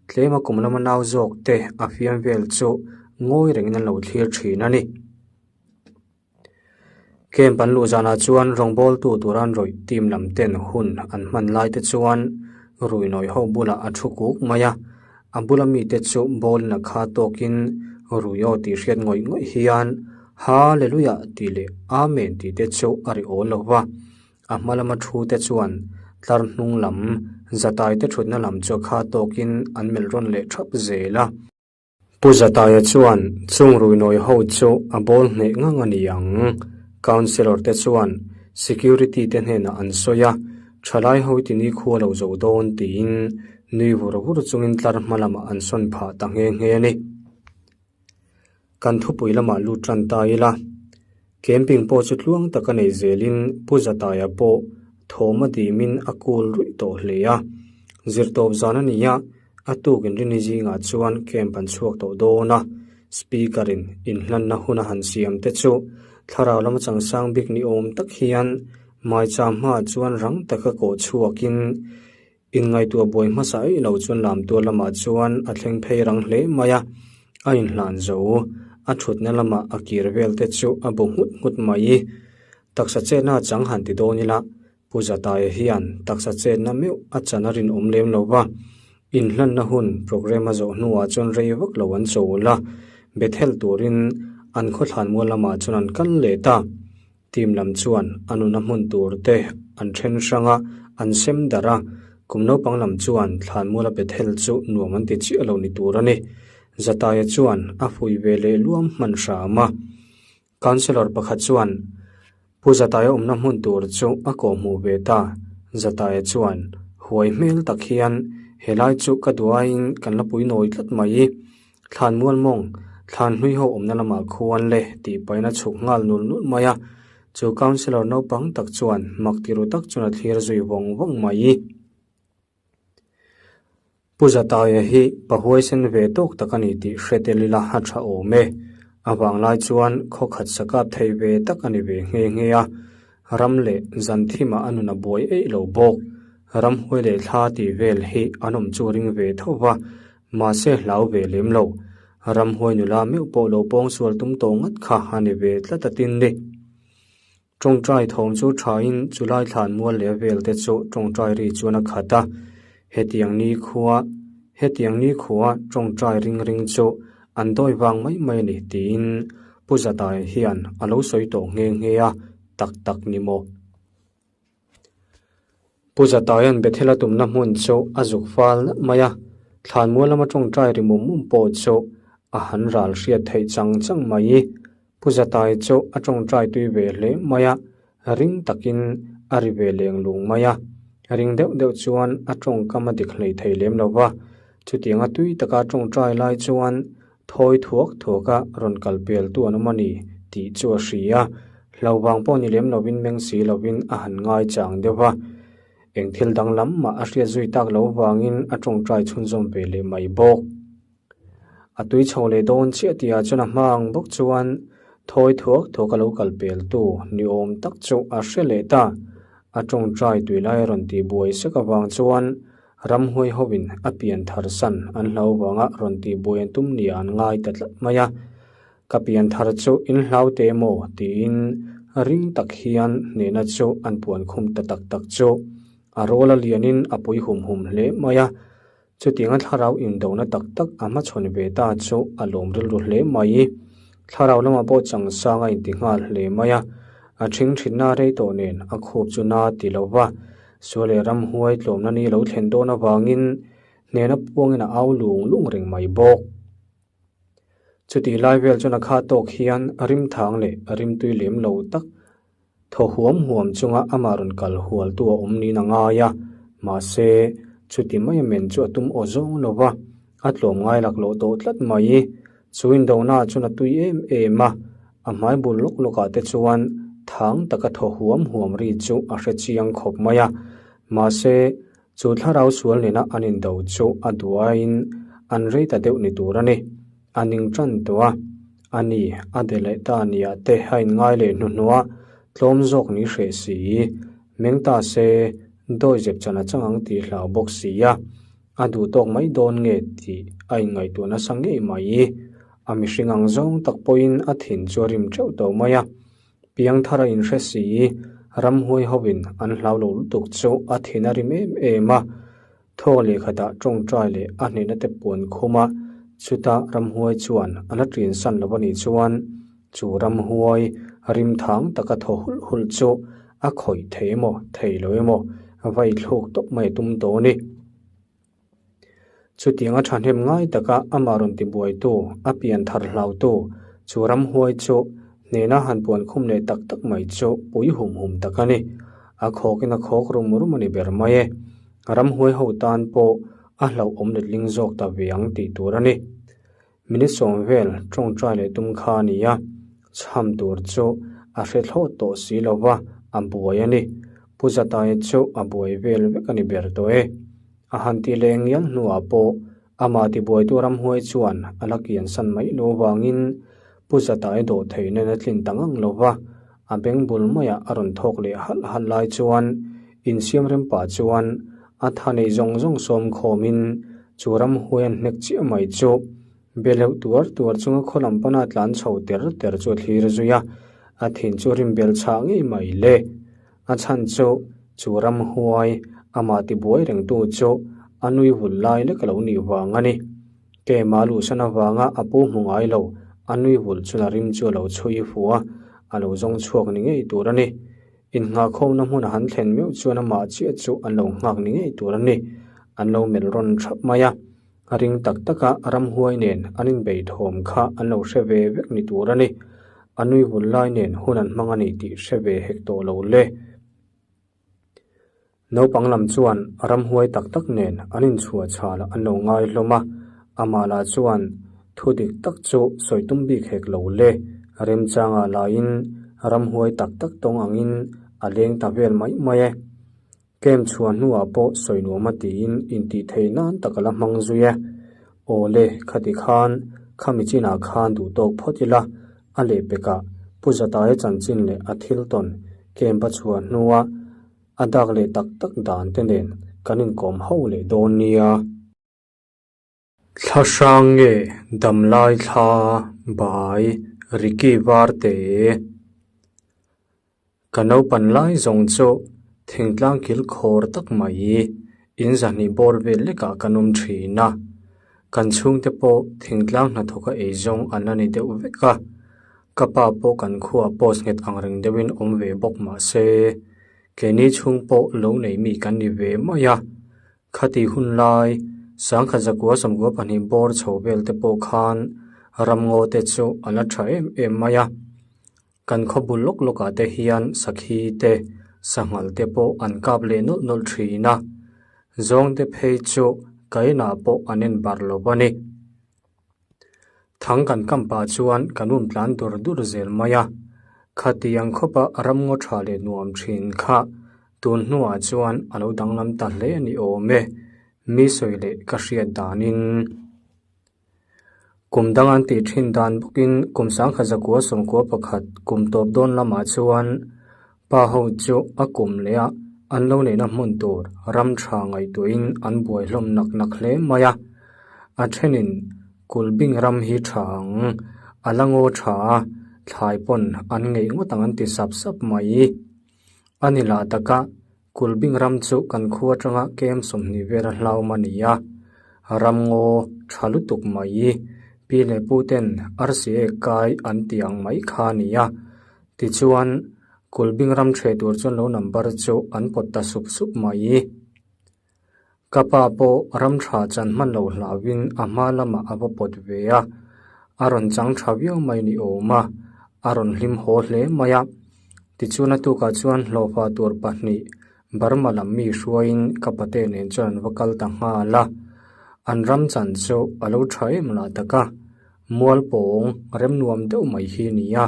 Tlema kum lama nau zawk te a fiam vel chu ngawi rengin an lo thlir thin a ni. Camp an luh zanah chuan rawngbawltu tura an rawih team lam ten hun an hman lai te chuan rui nawi ho bulah a thu kuk mai a, a bula mite chu ball in a kha tawkin rui aw tih hriat ngawih ngawih hian Hallelujah tih leh Amen tih te chu a ri awl lo va, a hma lama thu te chuan tlar hnung lam zatai te thutna lam chu a kha tawkin an melh rawn leh thap zel a. Pu Zataia chuan chung ruinawi ho chu a bawl hneh ngang a ni ang. Councillor te chuan security te hnenah an sawi a, thalai ho ti ni khua lo zo dawn tiin nui vur vur chungin tlar hma lamah an sawn phah ta nghe nghe a ni. Kan thupui lamah lut tan ta ila, camping pawh chu tluang taka nei zelin Pu Zataia pawh thawm a dimin a kul ruih tawh hle a. Zirtawp zan a ni a, a tuk inrini zingah chuan camp an chhuak tawh dawn a. Speaker-in inhlanna hun a han siam te chu thlarau lama changsang bik ni awm tak hian maicham hmaah chuan rang taka kawh chhuakin inngaihtuah buai hmasa eih lo chuan lamtual lamah chuan a thleng phei rang hle mai a, a inhlan zo. A thutna lamah a kir vel te chu a bu nghut nghut mai. Taksa chetna a chang han ti dawn ila Pu Zataia hian taksa chetna meuh a chan a rinawm lem lo va, inhlanna hun programme a zawh hnuah chuan rei vak lo an chawl a, Bethel turin an khawthlan mual lamah chuan an kal leh ta. Team lam chuan a nuna hmun tur te an then hrang a, an sem darh a, kum naupang lam chuan thlanmuala Bethel chu nuam an ti chiah lo ni tur a ni. Zataia chuan a hui ve leh luam hman hram a. Councillor pakhat chuan Pu Zataia awmna hmun tur chu a kawhhmuh ve ta. Zataia chuan huai hmel tak hian helai chu ka duaiin kan la pui nawi tlat mai. Thlan mual mawng, thlan hlui ho awmna lamah khuan le tih pahin a chhuk nghal nul nul mai a. Chu Councillor naupang tak chuan mak ti ru tak chuan a thlir zui vawng vawng mai. Pu Zataia hi pa huaisen ve tawk tak a ni tih hre tel ila a tha awm e. A vanglai chuan khaw khat sa kap thei ve tak a ni ve nghe nghe a. Ram leh zan thimah a nun a buai eih lo bawk. Ramhuai leh thla tih vel hi an awm chu ring ve tho va, mahse hlau ve lem lo. Ramhuai nula meuh pawh lo pawngsual tum tawh ngat kha a ni ve tlat a tin ni. Tawngtai thawm chu thain chulai thlan mual leh vel te chu tawngtai ri chuan a khat a, hetiang ni khua hetiang ni khua tawngtai ring ring chu an dawi vang mai mai a ni tiin Pu Zataia hian a lo sawi tawh nghe nghe a, tak tak ni maw? Pu Zataia'n Bethel a tumna hmun chu a zuk fal nalh mai a, thlanmual lama tawngtai ri mum mum pawh chu a han ral hriat theih chang chang mai. Pu Zatai chu a tawngtai tui ve hle mai a, ring takin a ri ve leng lung mai a, ring deuh deuh chuan a tawngkam a dik hlei thei lem lo va, chutianga tui taka tawngtai lai chuan Thawi thuak thuaka rawn kal pel tu an awm a ni tih chu a hria. Hlauhvang pawh ni lem lovin meng si lovin a han ngai chang deuh va. Eng thil dang lam mah a hriat zui tak lo vangin a tawngtai chhunzawm ve leh mai bawk. A tui chho leh dawn chiah tihah chuan a hma ang bawk chuan thawi thuak thuaka lo kal pel tu ni awm tak chu a hre leh ta. A tawngtai tui lai a rawn tih buai sek avang chuan Ramhuai hovin a pian thar san an hlau vanga rawn tih buai an tum nia an ngai ta tlat mai a. Ka pian thar chu in hlau teh maw? tiin ring tak hian hnehna chu an puan khum ta tak tak chu. A rawl a lianin a pui hum hum hle mai a. Chutianga thlarau indona tak tak a hmachhawn ve ta chu a lawm rilru hle mai. Thlarau lamah pawh changsang a inti nghal hle mai a. A ṭhing ṭhinna rei tawh nen a khup chu na ti lo va. Sual leh ramhuai tlawmna ni lo thlen dawn avangin hnena puangin a au lung lung reng mai bawk. Chutih lai vel chuan a kha tawk hian rimthang leh rimtui lem lo tak thaw huam huam chunga amah rawn kal hualtu a awm niin a ngai a, mahse chuti maia men chu a tum aw zawng lo va, a tlawm ngai laklawh tawh tlat mai. Chu indona chuan a tui em em a, a hmai bul lawk lawkah te chuan thang taka thaw huam huam ri chu a hre chiang khawp mai a. Mahse, chu thlarau sual nena an indo chu a duaiin an rei ta deuh ni tur a ni. A ning tan tawh a, a ni, a de leh ta nia te a inngai leh hnuhnuh a, tlawm zawk ni hreh si. Meng ta se, dawizep chan a chang ang tih hlau bawk si a. A duh tawk mai dawn nge tih a inngaihtuah nasa ngei mai. A mihring ang zawng tak pawhin a thin chu a rim teuh tawh mai a. Piangthar a inhre si, ramhuai hovin an hlau lo lutuk chu a thin a rim em em a. Thaw lehkhatah tawngtai leh a hnehna te puan khum a, chuta ramhuai chuan a la ṭin san lo a nih chuan chu ramhuai rimthang taka thaw hulh hulh chu a khawih thei emaw thei lo emaw vai thluk tawp mai a tum dawn i. Chutianga thahnem ngai taka amah rawn tibuaitu, a pian thar hlautu, chu ramhuai chu hnena han puan khum leh tak tak mai chu pui hum hum tak a ni. A khawkin a khawk rum rum a ni ber mai e. Ramhuai ho tan pawh a hlauhawm letling zawk ta ve ang tih tur a ni. Minute sawm vel tawngtai leh tum kha a ni a, chham tur chu a hre thlawt tawh si lo va, a buai a ni. Pu Zataia chu a buai vel vek a ni ber tawh e. A han ti leh ngial hnuah pawh. Amah tibuaitu ramhuai chuan a la kiansan mai lo avangin Pu Zatai dawh theihna a tlin ta ngang lo va, a beng bul maiah a rawn thawk leh halh halh lai chuan insiam rem pah chuan a tha nei zawng zawng sawm khawmin chu ramhuai an hnek chiah mai chu be hleuh tuar tuar chunga khaw lam pana tlan chho ter ter chu a thlir zui a, a thin chu rim bel chhah ngei mai le. A chhan chu chu ramhuai amah tibuai rengtu chu a nui vul lai lek a lo nih vang a ni. Kema luhsan avanga a pu hmu ngai lo, a nui vulh chun a rim chu a lo chhui fu a, a lo zawng chhuak ni ngei tur a ni. Innghahkhawmna hmun a han thlen meuh chuan amah chiah chu an lo nghak ni ngei tur a ni. An lo melh rawn thap mai a, a ring tak taka ramhuai nen an inbei thawm kha an lo hre ve vek ni tur a ni. A nui vulh lai nen hun an hmang a ni tih hre ve hek tawh lo le. Naupang lam chuan ramhuai tak tak nen an inchhuah chhal an lo ngai hlawm a, amah lah chuan thu dik tak chu sawi tum bik hek lo le, remchangah laiin ramhuai tak tak tawng angin a leng ta vel mai mai e. Camp chhuah hnuah pawh sawi nuam a tiin intih theih nan tak a la hmang zui e. Aw le, khati khan, khami chinah khan duh tawk phawt ila, a lehpekah Pu Zataia chanchin leh a thil tawn camp a chhuah hnua a dak leh tak tak dan te nen kan inkawm ho leh dawn nia. Thla hrang nge damlai thla bai Ricky Varte. Ka naupan lai zawng chu thingtlang kil khawr tak mai in zahnih bawr vel lekah kan awm thin a, kan chhungte pawh thingtlang hnathawka eizawng an la ni deuh vek a, ka pa pawh kan khuaah post nghet ang reng deuhin awm ve bawk mah se, keini chhung pawh lo nei mi kan ni ve mai a, Khati hun lai, sangkhat zakua sawmkua pahnih bawr chho vel te pawh khan ramngaw te chu a la tha em em mai a. Kan khaw bul lawk lawkah te hian sakhi te, sanghal te pawh an kap leh nawlh nawlh thin a. Zawng te phei chu kainah pawh an en bar lo a ni. Thang kan kam pah chuan kan um tlan dur dur zel mai a, khatiang khawpa ramngaw tha leh nuam thin kha tun hnuah chuan a lo danglam ta hle a ni awm e, mi sawi leh ka hriat danin. Kum dang an tih thin dan bawkin kum sangkhat zakua sawmkua pakhat kum tawp dawn lamah chuan pa ho chu a kum leh a an lo neihna hmun tur ram tha ngaihtuahin an buai hlawm nak nak hle mai a. A thenin Kulhbing ram hi tha ang, a la ngaw tha a, thlai pawn an ngeih ngawt ang an ti sap sap mai. A ni lah taka Kulhbing ram chu kan khua atanga kem 20 vel a hlauhawm a ni a, ram ngaw tha lutuk mai. Pi leh pu ten arsi ek kai an tih ang mai kha a ni a, tichuan Kulhbing ram ṭheh tur chuan lo number chu an pawt ta sup sup mai. Ka pa pawh ram tha chan hman lo hlauhin a hma lamah a va pawt ve a, a rawn chang tha viau mai ni awm a, a rawn hlim haw hle mai a. Tichuan a tukah chuan hlawhfa tur pahnih Burma lam mi hruaiin ka pate nen chuan an va kal ta nghal a, an ram chan chu a lo tha em lah tak a, mualpawng rem nuam deuh mai hi a ni a,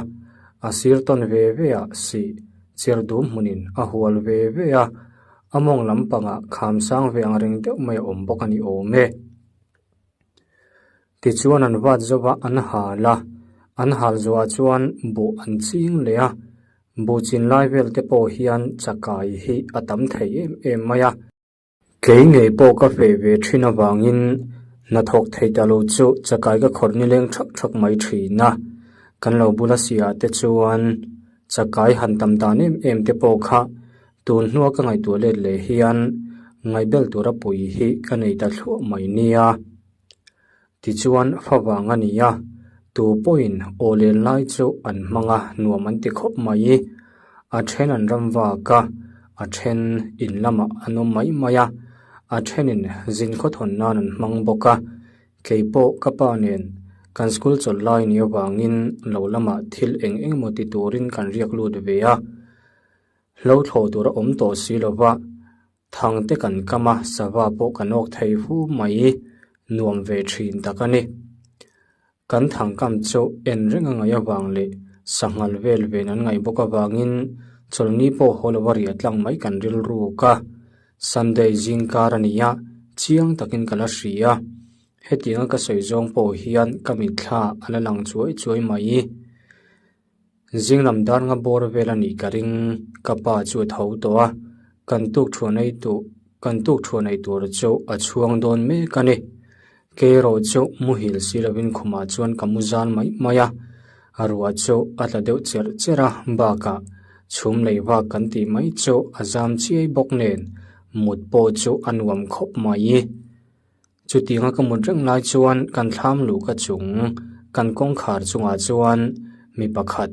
a sir tawn ve ve ah sih chir dum hmunin a hual ve ve a. A mawng lampangah kham sang ve ang reng deuh mai a awm bawk a ni awm e. Tichuan an vat zova an hal a, an hal zuah chuan buh an ching leh a, buh chin lai vel te pawh hian chakai hi a tam thei em em mai a. Kei ngei pawh ka feh ve thin avangin hnathawk thei ta lo chu chakai ka khawrh nileng thak thak mai thin a, kan lo bula siah te chuan chakai han tam dan em em te pawh kha Tun hnua ka ngaihtuah let leh hian ngaihbel tura pui hi ka nei ta thluah mai nia. Tichuan fa vang a ni a, tu pawhin aw len lai chu an hmang a, nuam an ti khawp mai. A then an ram vak a, a then in lamah an awm mai mai a, a thenin zin khawthawn nan an hmang bawk a. Kei pawh ka pa nen kan school chawlh lai ni avangin lo lamah thil eng eng emaw ti turin kan riak lut ve a. Hlo thlawh tur a awm tawh si lo va, thang te kan kam a, sava pawh kan awk thei fu mai, nuam ve thin tak a ni. Kan thang kam chu en reng a ngaih avang leh sanghal vel ven an ngaih bawk avangin chawlhni pawh haw lova riah tlang mai kan rilruk a, Sunday zingkar a ni a, chiang takin ka la hria. Hetianga ka sawi zawng pawh hian ka mitthla a la lang chuai chuai mai. Zing lam dar nga bawr vel a nih ka ring, ka pa chu a tho tawh a, kan tuk thuan ei tur kan tuk thuan ei tur chu a chhuang dawn mek a ni. Kei erawh chu muhil si lovin khumah chuan ka mu zal mai mai a, a ruah chu a tla deuh cherh cherh a, bakah chhum lei vak kan tih mai chu a zam chiai bawk nen mut pawh chu a nuam khawp mai. Chutianga ka mut reng lai chuan kan thlam luh ka chung kan kawngkhar chungah chuan mi pakhat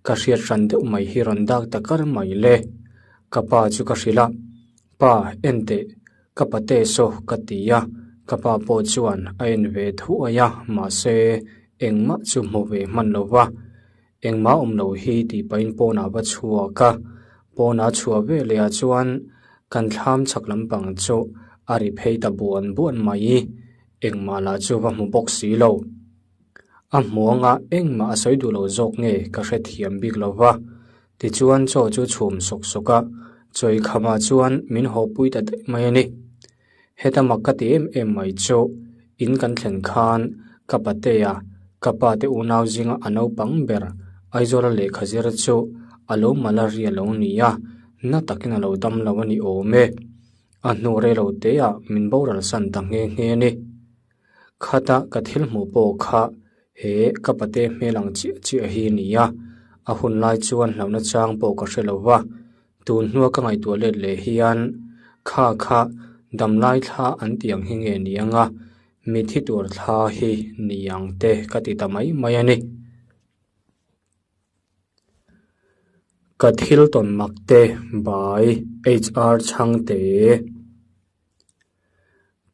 ka hriat hran deuh mai hi rawn dak ta kar mai le. Ka pa chu ka hrilh a, Pa, en teh, ka pate saw ka ti a, ka pa pawh chuan a en ve thuai a, mahse engmah chu hmu ve hman lo va. Engmah awm lo hi tih pahin pawnah va chhuak a, pawnah chhuah ve leh ah chuan kan thlam chhak lampang chu a ri phei ta buan buan mai, engmah lah chu va hmu bawk si lo. A hmu anga engmah a sawi duh lo zawk nge ka hrethiam bik lo va, tichuan chaw chu chhum sawk sawk a, chawi khamah chuan min haw pui ta daih mai a ni. Heta mak ka ti em em mai chu in kan thlen khan ka patea ka pa te unau zinga a naupang ber Aizawla lehkha zir chu a lo malaria lo ni a, na takin a lo dam lo a ni awm e. A hnu rei lo teah min boral san ta nghe nghe a ni. Khata ka thil hmuh pawh kha he ka pate hmel ang chiah chiah hi a ni a, a hun lai chuan hlauhna chang pawh ka hre lo va. Tun hnua ka ngaihtuah let leh hian kha kha damlai thla an tih ang hi nge ni ang a, mithi tur thla hi ni ang te ka ti ta mai mai a ni. Ka thil tawn mak te by HR Chhangte.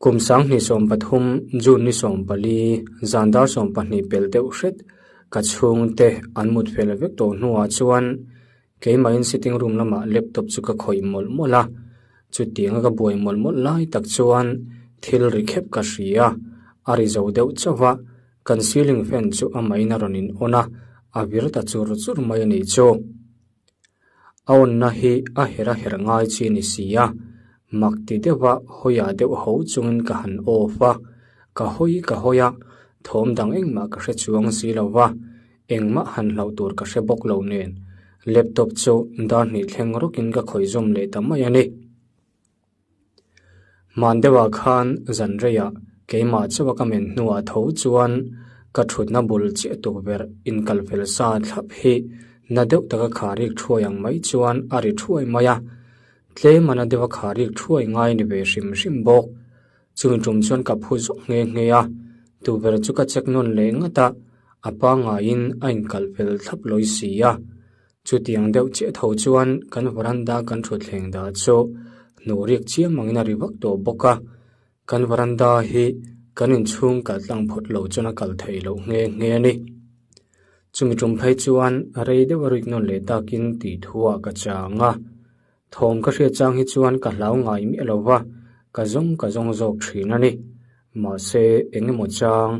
Kum 2013 June ni 14 zan dar 12 pel deuh hret ka chhungte an mut fel vek tawh hnuah chuan keimahin sitting room lamah laptop chu ka khawih mawlh mawlh a, chutianga ka buai mawlh mawlh lai tak chuan thil ri khep ka hria, a ri zo deuh chauh a, kan ceiling fan chu amahin a rawn in on a, a vir ta chur chur mai a nih chu. A awnna hi a her a her ngai chi ni si a, mak ti deuha hawiah deuh ho chungin ka han off a, ka hawi ka hawi a, thawm dang engmah ka hre chuang si lo va, engmah han hlauh tur ka hre bawk lo nen laptop chu dar hnih thleng rawkin ka khawih zawm leh ta mai a ni. Hman deuhah khan zan reiah keimah chauha ka men hnuah tho chuan ka thutna bul chiah tukverh inkal fel sa thlap hi na deuh taka kharik thuai ang mai chuan a ri thuai mai a, tlem a na deuha kharik thuai ngai ni ve hrim hrim bawk. Chumi tum chuan ka phu zawk nghe nghe a, tukverh chu ka check nawn leh ngat a, a pangaiin a inkal fel thlap lawi si a. Chutiang deuh chiah tho chuan kan varanda kan thutthleng dah chu hnuh riak chiam angin a ri vak tawh bawk a, kan varanda hi kan inchhung kal tlang phawt lo chuan a kal theih loh nghe nghe a ni. Chumi tum phei chuan rei deuh a rik nawn leh takin tih thuah ka chang a, Thawm ka hriat chang hi chuan ka hlau ngai miah lo va, ka zawng ka zawng zawk thin a ni. Mahse, eng emaw chang,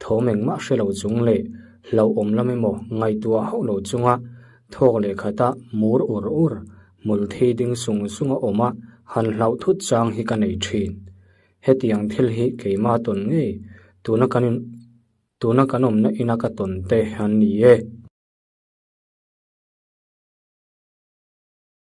thawm engmah hre lo chung leh hlauhawm lam emaw ngaihtuah hauh lo chunga thawk leh khata mur ur ur, hmul thi ding sung sunga awma han hlauh thut chang hi ka nei thin. Hetiang thil hi keimah tawn ngei, tuna kan in tuna kan awmna ina ka tawn te an ni e.